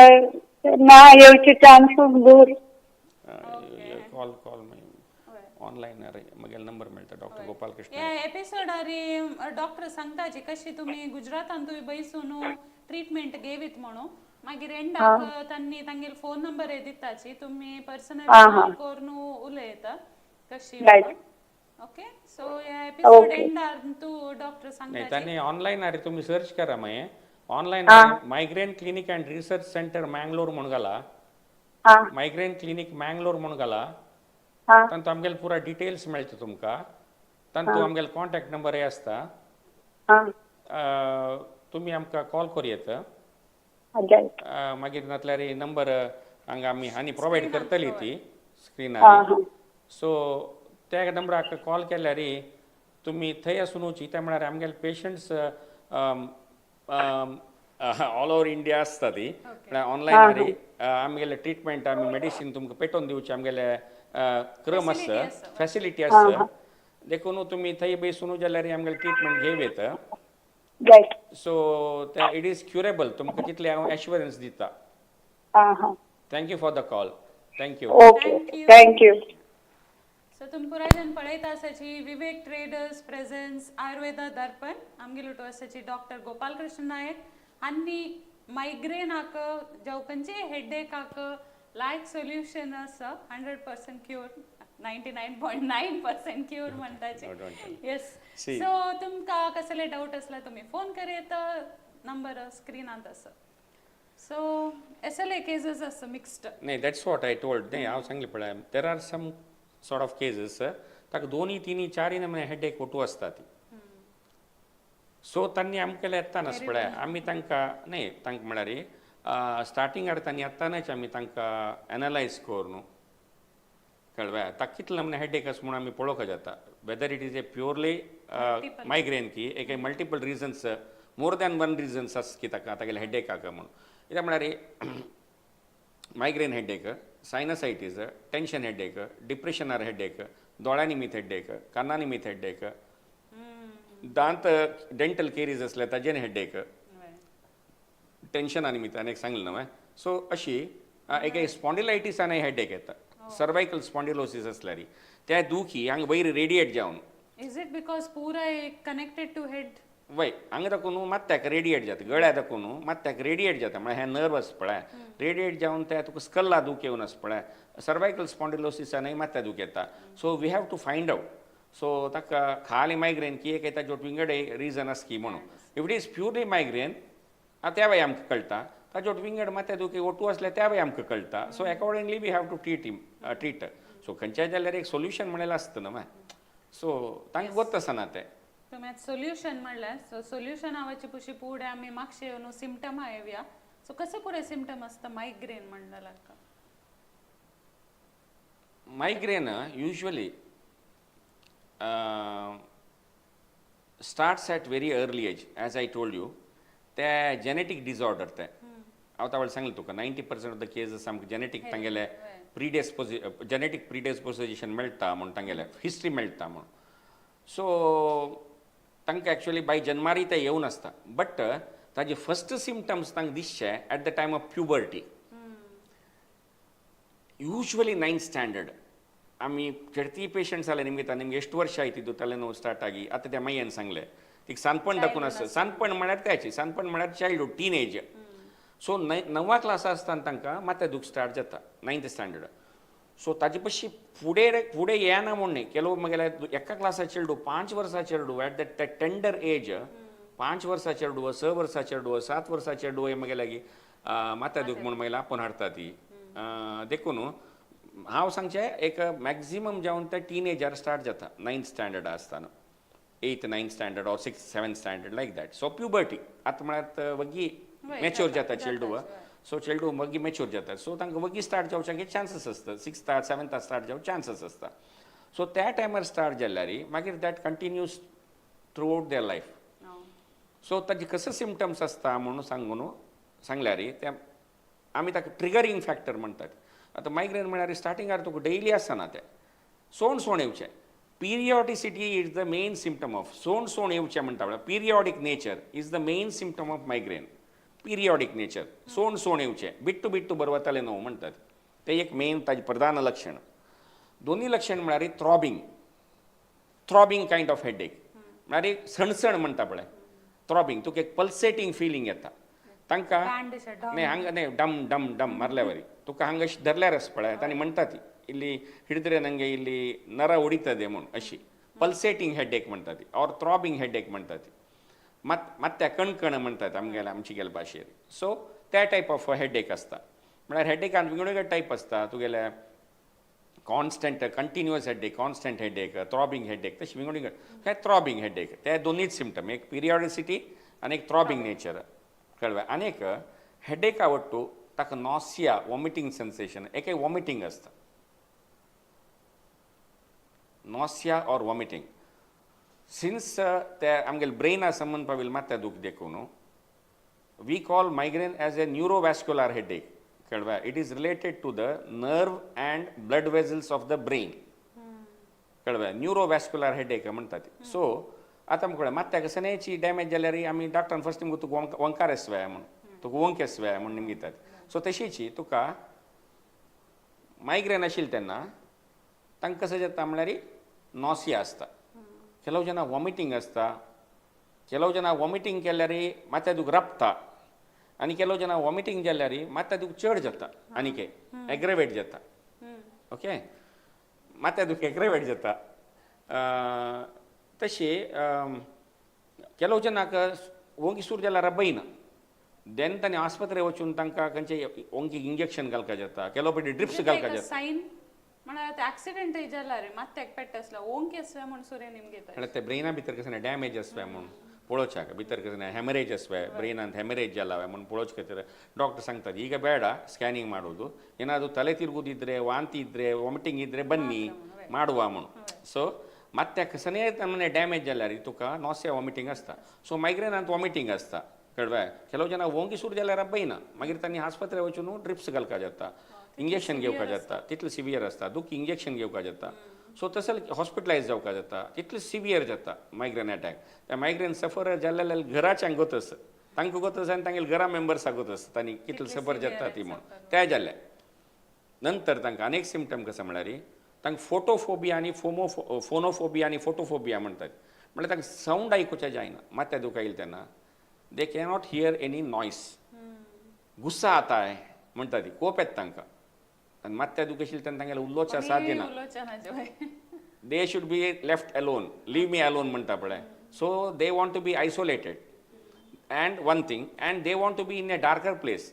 ना, येवचे चान्स दूर. कॉल कॉल मागीर ऑनलायन म्हगेलो नंबर मेळटा, डॉक्टर गोपाल कृष्ण. या एपिसोडारी डॉक्टर सांगताची कशी तुम्ही गुजरातान तुमी बैसून ट्रीटमेंट घेवीत म्हणून. मागीर एंडाक तांणी तांगेले फोन नंबर दिताची, तुम्ही पर्सनल कॉल करून उलयता कशी. ओके, सो या एपिसोड एंडार तू डॉक्टर नाही सांगताची. त्यांनी ऑनलायन अरे तुम्ही सर्च करा मागीर online migraine clinic and research centre Mangalore म्हूण घाला. मायग्रेन क्लिनीक मँगलोर म्हूण घाला, तांतू आमगेले पुरा डिटेल्स मेळटा तुमकां. तांतू आमगेले कॉन्टॅक्ट नंबरय आसता. तुमी आमकां कॉल करूं येता. मागीर नातल्यार नंबर हांगा आमी आनी प्रोवायड करतली ती स्क्रिनार. सो त्या नंबराक कॉल केल्यार तुमी थंय आसून वचची. ते म्हळ्यार आमगेले पेशंट्स ऑल ओवर इंडिया आसता ती. म्हळ्यार ऑनलायन आमगेले ट्रिटमेंट आमी मेडिसीन तुमकां पेटोवन दिवचे आमगेले क्रम आसता, फॅसिलिटी आसता. देखून तुमी थंय बसून जाल्यार आमगेले ट्रिटमेंट घेवं येता. सो ते it is curable, तुमकां तितलें हांव एश्युरन्स दिता. Thank you for the call. Thank you. Okay, thank you. So तुमी पुराय जण पळयता आसाची विवेक ट्रेडर्स प्रेझेंट्स आयुर्वेदा दर्पण. आमगेलो आसाची डॉक्टर गोपाल कृष्ण नायक. आनी मायग्रेनाक जावं खंयचेय हेडेकाक लायक सोल्युशन आसा, 100% क्युअर, 99.9% क्युअर म्हणटाचे. येस. सो तुमकां कसले डावट आसल्यार तुमी फोन करयत, नंबर स्क्रिनांत आसा. सो एसएलए केसीस आसा मिक्स्ड. नाही, that's what I told नाही, हांव सांगलें पळय, there are some sort of cases ताका दोनी तिनी चारी नमुने हेडेक ओटू आसता ती. सो तांणी आमकां येतानाच पळय आमी तांकां न्ही तांकां म्हळ्यार स्टार्टिंगार तांणी येतानाच आमी तांकां एनलायज करून कळ्ळें ताका कितले नमुने हेडेक आसा म्हूण आमी पळोवंक जाता, whether it is a purely migraine की एक multiple reasons, more than one reasons आसा की ताका तागेले हेडेकाक म्हणून. कित्याक म्हळ्यार migraine headache, sinusitis, tension headache, डिप्रेशनार headache, दोळ्या निमित्त हेडेक, काना निमित्त हेडेक, दांत डेंटल केरीज आसल्यार ताजेर हेडेक. टेन्शना निमित्तान एक सांगलें न्हय. सो अशी एक स्पॉन्डिलायटीसानय हेडेक येता. सर्वायकल स्पॉन्डिलोसीस आसल्यार त्या दुखी हांगा वयर रेडिएट जावन. Is it because पुराय कनेक्टेड टू हेड? वय, हांगा दाखोवन मात्याक रेडिएट जाता, गळ्या दाखोवन मात्याक रेडिएट जाता. म्हळ्यार हें नर्व आसा पळय, रेडिएट जावन ते तुका स्कल्ला दूख येवन आसा पळय. सर्वायकल स्पॉन्डिलोसिसानय मात्या दूख येता. So we have to find out. So ताका खाली मायग्रेन की एक येता, जो विंगड रिजन आसा की म्हणून. If it is purely migraine, त्या वेळी आमकां कळटा. ताजो विंगड मात्या दुखी ओटू आसल्यार त्या वेळी आमकां कळटा. So accordingly we have to treat him, treat. So खंयच्याय जाल्यार एक सोल्युशन म्हणलें आसता न्हू. सो तांकां गोत आसना तें. तुम्ही आतां सोल्युशन म्हणलें, सो सोल्युशन नावाची पुशी पुढे आमी मागशे येवन सिमटमा येवया. सो कसे पुरे सिमटम आसता मायग्रेन म्हणलें? Migraine usually starts at very early age, as I told you. ते जेनेटीक डिसऑर्डर ते हांव तावळ सांगलें तुका, 90% ऑफ the cases आमकां जेनेटीक तांगेले जेनेटीक प्रिडेस्पोजिशन मेळटा म्हूण, तांगेले हिस्ट्री मेळटा म्हूण. सो तांकां एक्चुअली बाय जन्मारी ते येवन आसता, बट ताजे फर्स्ट सिमटम्स तांकां दिसचे at the time of puberty, usually ninth standard. ಆಮಿ ಚಡ್ತಿ ಪೇಷಂಟ್ಸ್ ಅಲ್ಲ ನಿಮಗೆ ನಿಮ್ಗೆ ಎಷ್ಟು ವರ್ಷ ಆಯ್ತಿದ್ದು ತಲೆನೋವು ಸ್ಟಾರ್ಟ್ ಆಗಿ आता त्या मैयान सांगले तिक सानपण दाखोवन आसा. सानपण म्हळ्यार त्याची सानपण म्हळ्यार चायल्डहूड, टीनेज. सो णवा क्लासा आसतना तांकां माथ्या दूख स्टार्ट जाता, नायन्थ स्टँडर्ड. सो ताजे पशी फुडें फुडें येना म्हूण न्ही. ಕೆಲವು मगेले एका क्लासा चेडूं, 5 वर्सां चेडूं, एट that tender age, 5 वर्सां चेडूं, 6 वर्सां चेडूं, 7 वर्सां चेडूं हे मगेले लागीं माथ्या दूख म्हूण मागीर आपोवन हाडटा ती. देखून हांव सांगचें एक मॅक्झिमम जावन ते टिनेजार स्टार्ट जाता, नायन्थ स्टँडर्ड आसतना, eighth ninth standard or six seventh standard, like that. So puberty आतां म्हळ्यार वगी मॅच्योर जाता चेडूं. सो चेडूं वगी मॅच्योर जाता, सो तांकां वगी स्टार्ट जावच्याक चान्सीस आसता. सिक्स्थ सेवन्थ स्टार्ट जावं चान्सीस आसता. सो त्या टायमार स्टार्ट जाल्यार मागीर that continues throughout their life. So ताजे कशे सिमटम्स आसता म्हणून सांगून सांगल्यार ते आमी ताका ट्रिगरींग फॅक्टर म्हणटात. आतां मायग्रेन म्हळ्यार स्टार्टिंगार तुका डेली आसना तें, सोण सोण येवचें. Periodicity is the main symptom of सोण सोण येवचें म्हणटा. म्हळ्यार periodic nature is the main symptom of migraine. Periodic nature, सोण सोण येवचें, बिट्टू बिट्टू बरवताले न्हू म्हणटात तें एक मेन ताजें प्रधान लक्षण. दोनी लक्षण म्हळ्यार throbbing, throbbing kind of headache, म्हळ्यार एक सणसण म्हणटा पळय, थ्रॉबिंग. तुका एक पल्सेटींग फिलींग येता तांकां. बँड अशें डम. न्ही, हांगा न्ही, डम डम डम मारल्यावरी तुका हांगा अशी धरल्यार आसा पळय, तांणी म्हणटा ती ಇಲ್ಲಿ ಹಿಡಿದ್ರೆ ನನಗೆ ಇಲ್ಲಿ ನರ ಹೊಡಿತದೆ म्हणून, अशी पल्सेटींग हेडेक म्हणटा ती ऑर थ्रॉबिंग हेडेक म्हणटा ती. ಮತ್ತೆ कणकण म्हणटात आमगेले आमची गेले भाशेर. सो त्या टायप ऑफ हेडेक आसता. म्हळ्यार हेडेकान विंगड विंगड टायप आसता तुगेले, constant continuous headache, constant headache, throbbing headache, तशी विंगड विंगड. हे थ्रॉबिंग हेडेक ते दोनूच सिमटम, एक पिरियडिसिटी आनी एक थ्रॉबिंग नेचर, कळ्ळें. आनी एक हेडेक आवडटू ताका नॉसिया, वॉमिटींग सेन्सेशन, एक वॉमिटींग आसता, नॉसिया ऑर वॉमिटींग. सिन्स ते आमगेले ब्रेना संबंद पाविल्ले माथ्या दूख देखून we call migraine as a neurovascular headache, कळ्ळें. It is related to the nerve and blood vessels of the brain, कळ्ळें. न्युरोवॅस्क्युलर हेडेक म्हणटात. सो आतां आमकां कळ्ळें, माथ्याक सनेची डॅमेज जाल्यार आमी डॉक्टरान फर्स्ट निमगो तुका वंकार येसव्या म्हूण, तुका वंक येसव्या म्हूण निमगितात. सो तशीच तुका मायग्रेन आशिल्लें तेन्ना तांकां कसं जाता म्हळ्यार नॉसिया आसता, ಕೆಲವು ಜನ वॉमिटींग आसता, ಕೆಲವು ಜನ वॉमिटींग केल्यार माथ्या दूख राबता आनी ಕೆಲವು ಜನ वॉमिटींग जाल्यार माथ्या दूख चड जाता, आनीक एग्रेवेट जाता. ओके, माथ्या दूख एग्रेवेट जाता. तशी ಕೆಲವು ಜनाक वोंकी सुरू जाल्यार रबयना, देन तांणी आस्पत्रे वचून तांकां खंयचे वोंकी इंजेक्शन घालका जाता, ಕೆಲವು फावटी ड्रिप्स घालका जाता. ಸೈನ್ म्हळ्यार ऍक्सिडेंट जाला रे, माथ्याक पेट्ट आसलो, ओंक येसव्या म्हण सुरे निमगेता. म्हळ्यार ते ब्रेना भितर कसं डॅमेज आसव्या म्हूण पळोवच्याक, भितर कसं हेमरेज आसव्या, ಬ್ರೈನಾಂತ ಹೆಮರೇಜ್ ಅಲ್ಲವೆ म्हूण ಪಳೋಚ್ ಖಾತೀರ್ ಡಾಕ್ಟರ್ सांगतात, ಈಗ ಬೇಡ ಸ್ಕ್ಯಾನಿಂಗ್ ಮಾಡೋದು, ಏನಾದರೂ ತಲೆ ತಿರುಗುದಿದ್ರೆ, ವಾಂತಿ ಇದ್ರೆ, ವಾಮಿಟಿಂಗ್ ಇದ್ರೆ ಬನ್ನಿ, ಮಾಡುವ म्हणून. सो ಮತ್ತೆ कसನೇ ನಮ್ಮನೆ ಡ್ಯಾಮೇಜ್ जाल्यार तुका नॉसिया, वॉमिटींग आसता. सो मायग्रेनांत वॉमिटींग आसता, कळ्ळें. ಕೆಲವು ಜನ वोंकी सुरू जाल्यार रबयना, मागीर तांणी आस्पत्रे वचून ड्रिप्स घालका जाता, इंजेक्शन घेवका जाता. तितलें सिवियर आसता दुख, इंजेक्शन घेवका जाता. सो तसें हॉस्पिटलायज जावका जाता, तितलें सिवियर जाता मायग्रेन अटॅक. त्या मायग्रेन सफर जाल्ल्या घराच्यांक गोत आसा. तांकां गोत आसा आनी तांगेले घरा मेंबर्साक गोत आसता तांणी कितले सबर जाता ती म्हणून ते जाले. नंतर तांकां अनेक सिमटम कसो म्हळ्यार तांकां फोटोफोबिया आनी फोनोफोबिया आनी फोटोफोबिया म्हणटात. म्हळ्यार तांकां सावंड आयकुचें जायना, माथ्या दुखो येयले तेन्ना they cannot hear any noise. गुस्सा आता आहे म्हणटा ती, कोप येता तांकां आनी माथ्या दुख आशिल्लें तेन्ना तांगेलें उलोवचें साथ दिना. They should be left alone, leave me alone म्हणटा पळय. So they want to be isolated and one thing, and they want to be in a darker place.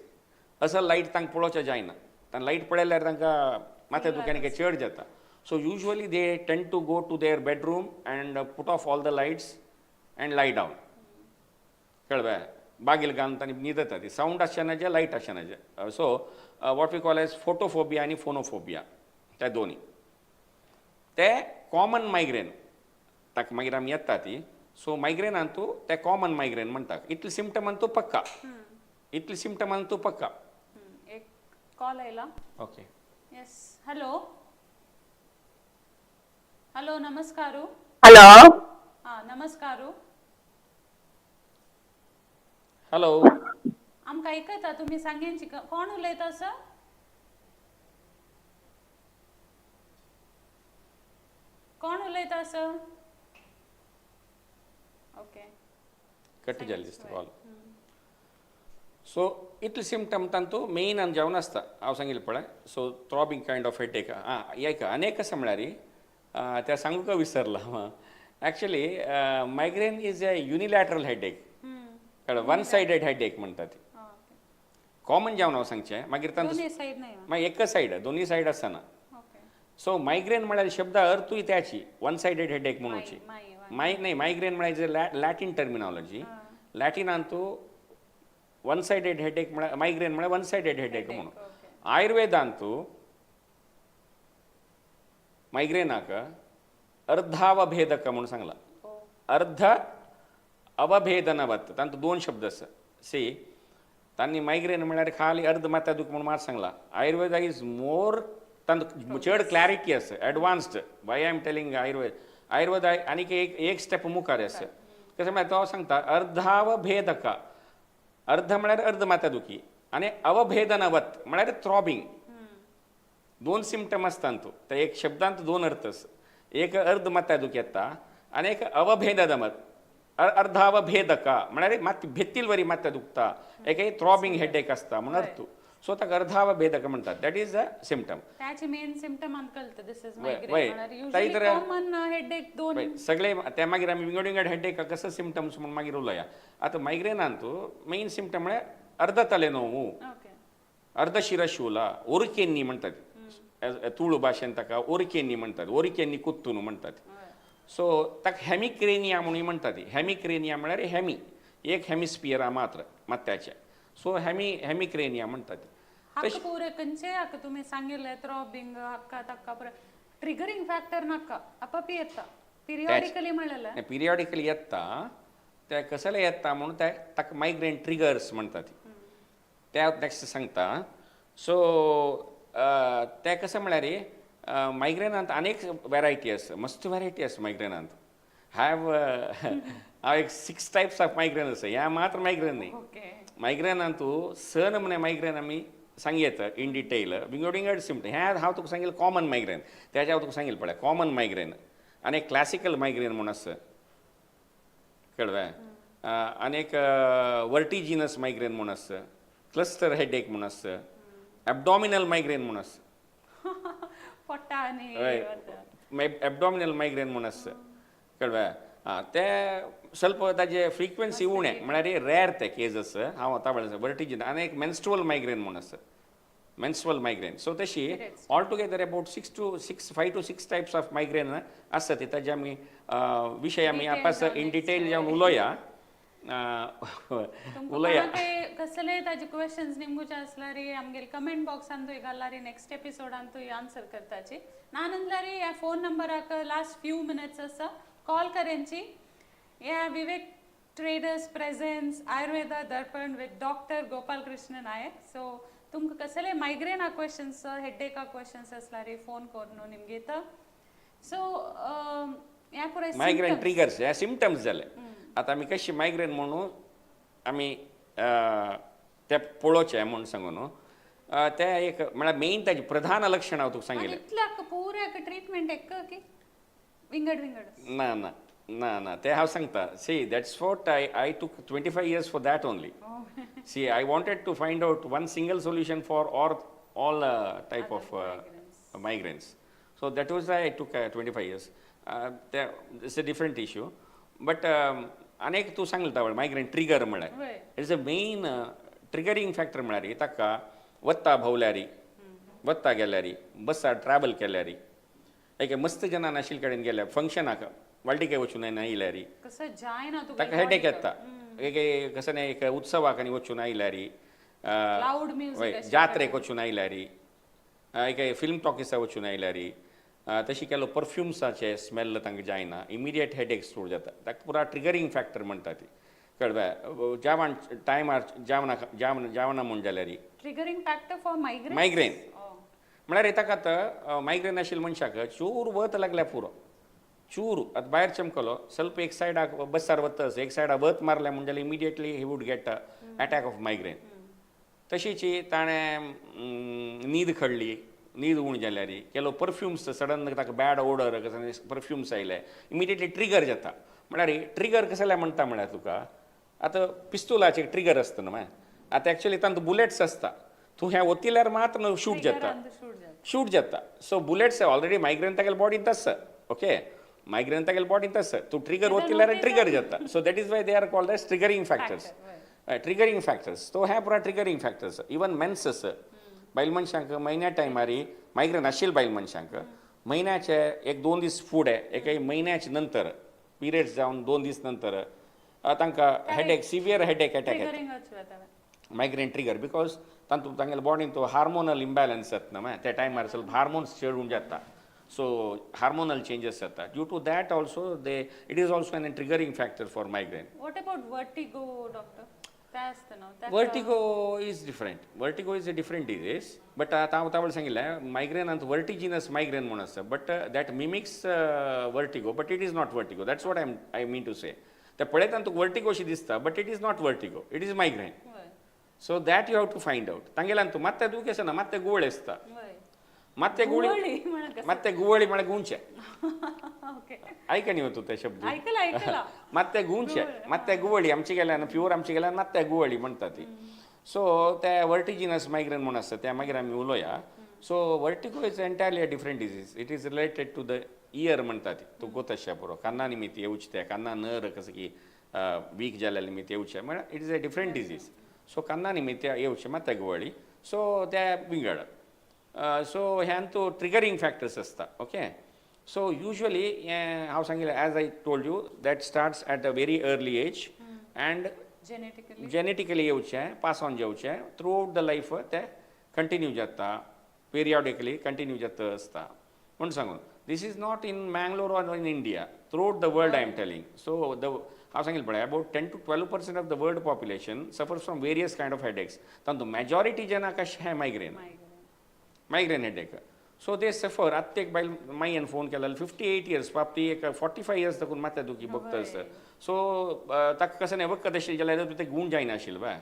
असो लायट तांकां पळोवचें जायना, तांकां लायट पळयल्यार तांकां माथ्या दुख्यान काय चड जाता. So usually they tend to go to their bedroom and put off all the lights and lie down. कळ्ळें? बागील घालून तांणी न्हिदता ती, सावंड आसचे जे लायट आसचे जे. So what we call as photophobia आनी फोनोफोबिया, त्या दोनी ते कॉमन मायग्रेन ताका मागीर आमी येता ती. सो मायग्रेनान तूं ते कॉमन मायग्रेन म्हणटा, इतले सिमटमान तूं पक्का, इतले सिमटमान तूं पक्का. एक कॉल आयला. ओके. Yes, hello hello, नमस्कार. हॅलो. हा, नमस्कार. हॅलो. आमकां आयकता तुमी? सांगेनची कोण उलयता सर? कोण उलयता सर? ओके. कट जाली दिसता कॉल. सो इतले सिमटम तांतू मेन आनी जावन आसता हांव सांगिल्लें पळय. So throbbing kind of headache. आं, एक अनेक कशें म्हळ्यार त्या सांगूंक विसरला हांव. Actually migraine is a unilateral headache, कळ्ळें? वन सायडेड हेडेक म्हणटा ती. कॉमन जावन हांव सांगचें मागीर तांचो दोन्ही सायड नाही. मागीर एकच सायड, दोन्ही सायड आसना. ओके. सो मायग्रेन म्हळ्यार शब्दा अर्थूय त्याची वन सायडेड हेडेक म्हणूची. माय नाही, मायग्रेन म्हळ्यार लॅटीन टर्मिनॉलॉजी. लॅटिनांतू वन सायडेड हेडेक म्हळ्यार मायग्रेन म्हळ्यार वन सायडेड हेडेक म्हणून. आयुर्वेदांतू मायग्रेनाक अर्धावभेदक म्हणून सांगला. अर्ध अवभेदनवत, तांतू दोन शब्द आसा. सी, तांणी मायग्रेन म्हळ्यार खाली अर्ध माथ्या दुख म्हणून मात सांगला. आयुर्वेदा is more, तांतू चड क्लॅरिटी आसा, advanced. Why I am telling Ayurveda, Ayurveda आनीक एक एक स्टेप मुखार आसा. कशें म्हळ्यार तो सांगता अर्धावभेदक, अर्ध म्हळ्यार अर्ध माथ्या दुखी आनी अवभेदनवत म्हळ्यार थ्रॉबिंग. दोन सिमटम आसता तांतू, त्या एक शब्दांत दोन अर्थ आसा. एक अर्ध माथ्या दुखी येता आनी एक अवभेदनवत, अर्धावभेदक म्हळ्यार मात भेतील वरी माथ्या दुखता, एक थ्रॉबिंग हेडेक आसता म्हणून अर्थ. सो ताका अर्धावभेदक म्हणटात, that is a symptom. त्याचे मेन सिमटम आमकां कळटा, this is वय, मायग्रेन वय. म्हळ्यार ताई युजुअली तर- कॉमन हेडेक दोन. पळय, सगळे ते मागीर आमी विंगड विंगड हेडेक कसो सिमटम्स म्हणून मागीर उलोवया. आतां मायग्रेनांतू मेन सिमटम म्हळ्यार अर्ध तलेनोवू, ओके, अर्धशिरशूल, ओरकेन्नी म्हणटात तुळू भाशेन, ताका ओरकेन्नी म्हणटात, ओरकेन्नी कुत्तून म्हणटात. सो ताका हॅमिक्रेनिया म्हणून म्हणटात. हॅमिक्रेनिया म्हळ्यार हॅमी एक हॅमिस्पियरा मात्र माथ्याचे. सो हॅमिक्रेनिया म्हणटात. हक्क पुरे खंयचे हक्क तुमी सांगिल्ले थ्रॉबिंग हक्का तक्का पुरे ट्रिगरिंग फॅक्टर नाका, आपापी येता पिरियॉडिकली म्हणलें. पिरियॉडिकली येता ते, कसले येता म्हणून ते ताका मायग्रेन ट्रिगर्स म्हणटात, ते हांव नेक्स्ट सांगता. सो ते कशें म्हळ्यार मायग्रेनांत अनेक वेरायटी आसा, मस्त वेरायटी आसा मायग्रेनांत. have हांव एक 6 टायप्स ऑफ मायग्रेन आसा, ह्या मात्र मायग्रेन न्ही. मायग्रेनांतू स नमुने मायग्रेन आमी सांगयत इन डिटेल, विंगड विंगड सिमटम. हें हांव तुका सांगिल्लें कॉमन मायग्रेन, तेजें हांव तुका सांगिल्लें पळय कॉमन मायग्रेन आनी एक क्लासिकल मायग्रेन म्हूण आसा, कळ्ळें? आनी एक वर्टिजिनस मायग्रेन म्हूण आसा, क्लस्टर हेडेक म्हूण आसा, एबडॉमिनल मायग्रेन म्हूण आसा. पोट्टा आनी हय, एबडॉमिनल मायग्रेन म्हूण आसा, कळ्ळें? आं, ते ಸ್ವಲ್ಪ ताजे फ्रिक्वन्सी उणें, म्हळ्यार रेर ते केजस. हांव आतां म्हणलें वर्टिजिन. आनी एक मेन्स्ट्रुअल मायग्रेन म्हूण आसा, मेन्स्ट्रुअल मायग्रेन. सो तशी all together about 6 to 6 5 to 6 types of migraine आसता ती. ताजे आमी विशय आमी आपास इन डिटेल जावन उलोवया, उलोवया. कसले ताजे क्वेश्चन्स निमगुचे आसल्यार आमगेले कमेंट बॉक्सान तुय घालारी, नेक्स्ट एपिसोडान तुय आन्सर करताची. नानंदलारी ह्या फोन नंबराक लास्ट फ्यू मिनट्स आसा, कॉल करेनची. ह्या Vivek traders presents Ayurveda Darpan with doctor Gopal Krishna Nayak. So तुमकां कसले मायग्रेना क्वेश्चन्स, हेडेका क्वेश्चन्स आसल्यार फोन करून निमगेत. सो ह्या पुराय मायग्रेन ट्रिगर्स ह्या सिमटम्स जाले. आतां आमी कशी मायग्रेन म्हणून आमी ते पळोवचें म्हूण सांगू न्हू. ते एक म्हळ्यार मेन ताजें प्रधान लक्षण हांव तुका आनी सांगिलें. इतल्याक पुऱ्याक ट्रीटमेंट एक्क की विंगड विंगड? ना ना ना ना, ते हांव सांगता. See, that's what I took 25 years for that only. See, I wanted to find out one single solution for all type of migraines. So that was I took 25 years. It's a different issue. But अनेक तूं सांगलें तावळ मायग्रेन ट्रिगर म्हळ्यार it's a main triggering factor म्हळ्यार ताका वत्ता भोवल्यारी, वत्ता गेल्यारी, बसार ट्रॅवल केल्यारी, एक मस्त जनां नाशिल्ले कडेन गेल्यार, फंक्शनाक वाल्डिके वचून आयल्यारी कसं जायना तुका. ताका हेडेक येता. एक कसं नाही, एक उत्सवाक आनी वचून आयल्यारी, लाऊड म्युझिक. वय, जात्रेक वचून आयल्यारी, एक फिल्म टॉकिसा वचून आयल्यारी, तशी केलो परफ्युम्साचे स्मेल तांकां जायना, इमिडिएट हेडेक सुरू जाता. ताका पुरा ट्रिगरींग फॅक्टर म्हणटा ती, कळ्ळें? जेवण टायमार जेवणा जेवण जेवणा म्हूण जाल्यारी. Triggering factor for migraine? Migraine म्हळ्यार ताका आतां मायग्रेन आशिल्ल्या मनशाक चूर वत लागल्या पुरो, चूर आतां भायर चमकलो ಸ್ವಲ್ಪ एक सायडाक बसार वता, एक सायडाक वत मारल्या म्हूण जाल्यार immediately he would get attack of migraine. तशीच ताणें न्हीद खडली, न्हीद उण जाल्यार, केलो परफ्युम्स सडन ताका बॅड ओडर परफ्युम्स आयले, इमिडिएटली ट्रिगर जाता. म्हळ्यार ट्रिगर कसले म्हणटा म्हळ्यार तुका आतां पिस्तुलाचे ट्रिगर आसता न्हू. आतां एक्चुअली तांतूं बुलेट्स आसता. तूं हें ओतिल्यार मात्र शूट जाता. शूट जाता. शूट जाता. सो बुलेट्स ऑलरेडी मायग्रेन तागेले बॉडींत आसा. ओके, मायग्रेन तागेले बॉडींत आसा. तूं ट्रिगर ओतिल्यार ट्रिगर जाता. So that is why they are called as triggering factors, triggering factors. So हे पुरा ट्रिगरींग फॅक्टर्स. इवन मेन्सस, बायल मनशांक म्हयन्या टायमारी मायग्रेन आशिल्ले बायल मनशांक म्हयन्याचे एक दोन दीस फुडें, एक म्हयन्याचे नंतर, पिरियड्स जावन दोन दीस नंतर तांकां हेडेक, सिवियर हेडेक अटॅक येता. ट्रिगरिंगच जाता. मायग्रेन ट्रिगर because तांतूत तांगेले बॉडीन तो हार्मोनल इम्बॅलन्स जाता न्हू. त्या टायमार ಸ್ವಲ್ಪ हार्मोन्स चडून जाता. सो हार्मोनल चेंजीस जाता. Due to that also they it is also an triggering factor for migraine. What about vertigo, doctor? ते आसता न्हू ताका- Vertigo is different. Vertigo is a different disease, but आतां हांव तावळ सांगिल्लें, मायग्रेनांत वर्टिजिनस मायग्रेन म्हूण आसता, but that mimics vertigo, but it is not vertigo. That's what I mean to say. ते पळयतना तुका वर्टिगो शी दिसता, but it is not vertigo, it is migraine. So that you have to find out. तांगेल्यान तूं मात्ते दुख आसना, मात्ते गुवळ आसता. मात्ते गुवळी. गुवळी म्हळ्यार कसं? मात्ते गुवळी म्हळ्यार गुंचे. ऐका न्ही तूं ते शब्द? ऐकला, ऐकला. मात्ते गुंचे, मात्ते गुवळी. आमचे गेल्यान प्युअर आमचे गेल्यान मात्ते गुवळी म्हणटा ती. सो ते वर्टिजिनस मायग्रेन म्हूण आसता, ते मागीर आमी उलोवया. So vertigo is entirely a different disease. It is related to the ear म्हणटा ती. तूं गोत पुरो काना निमित्त येवचें, ते काना नर कसं की वीक जाल्या निमित्त येवचें म्हळ्यार it is a different disease. So काना निमित्त येवचें मात्ते गुवळी. सो ते विंगड. सो ह्यान तूं ट्रिगरींग फॅक्टर्स आसता. ओके, सो युजली हें हांव सांगिल्लें, as I told you, that starts at a very early age and genetically. Genetically येवचें, पास ऑन जावचें, थ्रू आउट the life ते कंटिन्यू जाता, पिरियॉडिकली कंटिन्यू जाता आसता म्हूण सांगून. This is not in Mangalore or in India, throughout the world I am telling. So the हांव सांगिल्लें पळय, about 10 to 12% of the world population suffers from various kind of headaches. तातूंत मॅजॉरिटी जनाक अशें migraine, migraine headache. So they suffer. आत्तां एक बायल मायेन फोन केलेलो, 58 इयर्स पाप. ती एक 45 इयर्स दाखून माथ्या दुखी बघता आसता. सो ताका कसं नाही वखद आशिल्लें जाल्यार ते गूण जायनाशिल्लें बा.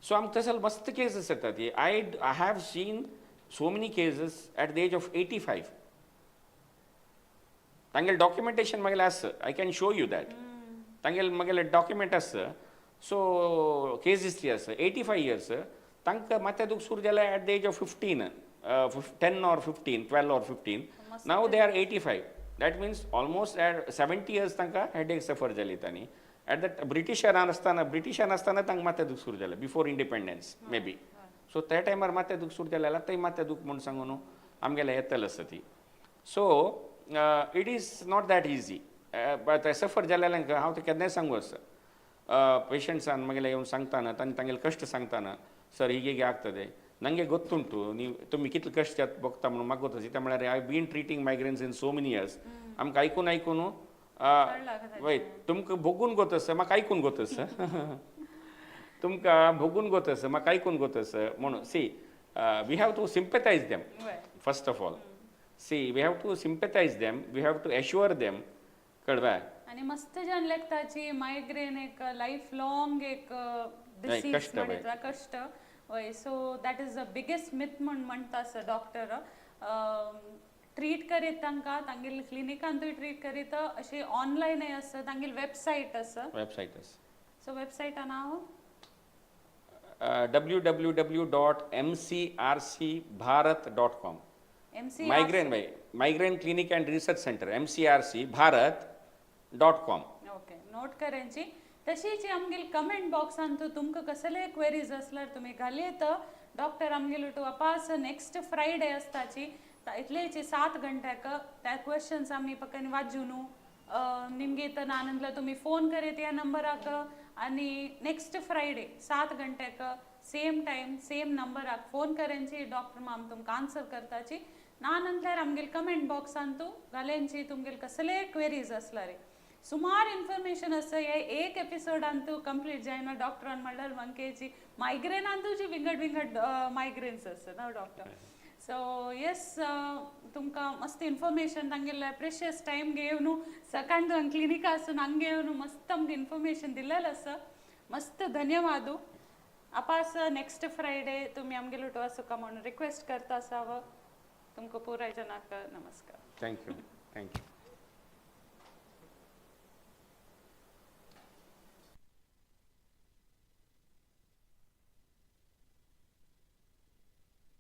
सो आमकां तसले मस्त केसीस येतात ती. I have seen so many cases at the age of 85. तांगेलें डॉक्युमेंटेशन मागेलें आसा. I can show you that. तांगेलें मागेलें डॉक्युमेंट आसा. सो केस हिस्ट्री आसा. 85 इयर्स तांकां माथ्या दूख सुरू जालें at the age of 15, 10 or 15, 12 or 15. Now they are 85. That means almost at 70 years तांकां हेडेक सफर जाली तांणी. एट that ब्रिटिशरान आसतना, ब्रिटिशान आसतना तांकां माथ्या दूख सुरू जालें, before independence may be. So त्या टायमार माथ्या दूख सुरू जालें जाल्यार थंय माथ्या दूख म्हूण सांगू न्हू आमगेलें येतलें आसता ती. So it is not that easy, but suffer जाल्ल्यांक हांव तें केन्नाय सांगू आसा. ಪೇಷಂಟ್ಸಾನ್ ಮಗೆಲ್ಲ ಇವನು सांगताना तांणी तांगेले कश्ट सांगताना, सर ಹೀಗೆ ಹೀಗೆ ಆಗ್ತದೆ, ನನಗೆ ಗೊತ್ತುಂಟು, ನೀವು तुमी कितले कश्ट भोगता म्हणून म्हाका गोत आसा. म्हळ्यार I been treating migraines in so many years. आमकां आयकून आयकून वय, तुमकां भोगून गोत आसा, म्हाका आयकून गोत आसा. तुमकां भोगून गोत आसा, म्हाका आयकून गोत आसा म्हणून. See, we have to sympathise them. First of all, see, we have to sympathise them, we have to assure them, कळ्ळें? आणि मस्त जन लेखताची मायग्रेन एक लाईफ लॉंग एक डिसीज कष्ट बाई. म्हणता, कष्ट वय. So that is the biggest myth म्हण म्हणटा असं डॉक्टर. ट्रीट करीत तांकां तांगेले क्लिनिकांतूय ट्रीट करीत, अशें ऑनलायनय आसा, तांगेली वेबसायट आसा. वेबसायट आसा. सो वेबसायटा नांव? www.mcrcbharat.com. MC migraine by Migraine Clinic and Research Centre, mcrcbharat.com. Okay, note करायची. तशीच आमगेले कमेंट बॉक्सान तूं तुमकां कसले क्वेरीज आसल्यार तुमी घालयत. डॉक्टर आमगेलो टू अपास नेक्स्ट फ्रायडे आसताची, इतलेची 7 घंट्याक त्या क्वेश्चन्स आमी पक्कानी वाजू न्हू निमगे तर नानंदला तुम्ही फोन करीत या नंबराक आणि नेक्स्ट फ्रायडे 7 घंट्याक सेम टायम सेम नंबराक फोन करायची. डॉक्टर माम तुमकां आन्सर करताची. नानंतर आमगेले कमेंट बॉक्सान तूं घालयची तुमगेले कसले क्वेरीज आसल्यार. सुमार इन्फॉर्मेशन आसा, हे एक एपिसोडांतू कंप्लीट जायना. डॉक्टरान म्हणल्यार मंकेची मायग्रेनांतू जी विंगड विंगड मायग्रेन्स आसा ना डॉक्टर. सो येस, तुमकां मस्त इन्फॉर्मेशन, तांगेले प्रेशियस टायम घेवन सकाळी क्लिनिका आसून हांगा येवन मस्त आमकां इन्फॉर्मेशन दिलेलें आसा. मस्त धन्यवाद. अपास नेक्स्ट फ्रायडे तुमी आमगेलो टो आसुका म्हणून रिक्वेस्ट करता आसा. तुमकां पुराय जनाक नमस्कार. Thank you, thank you.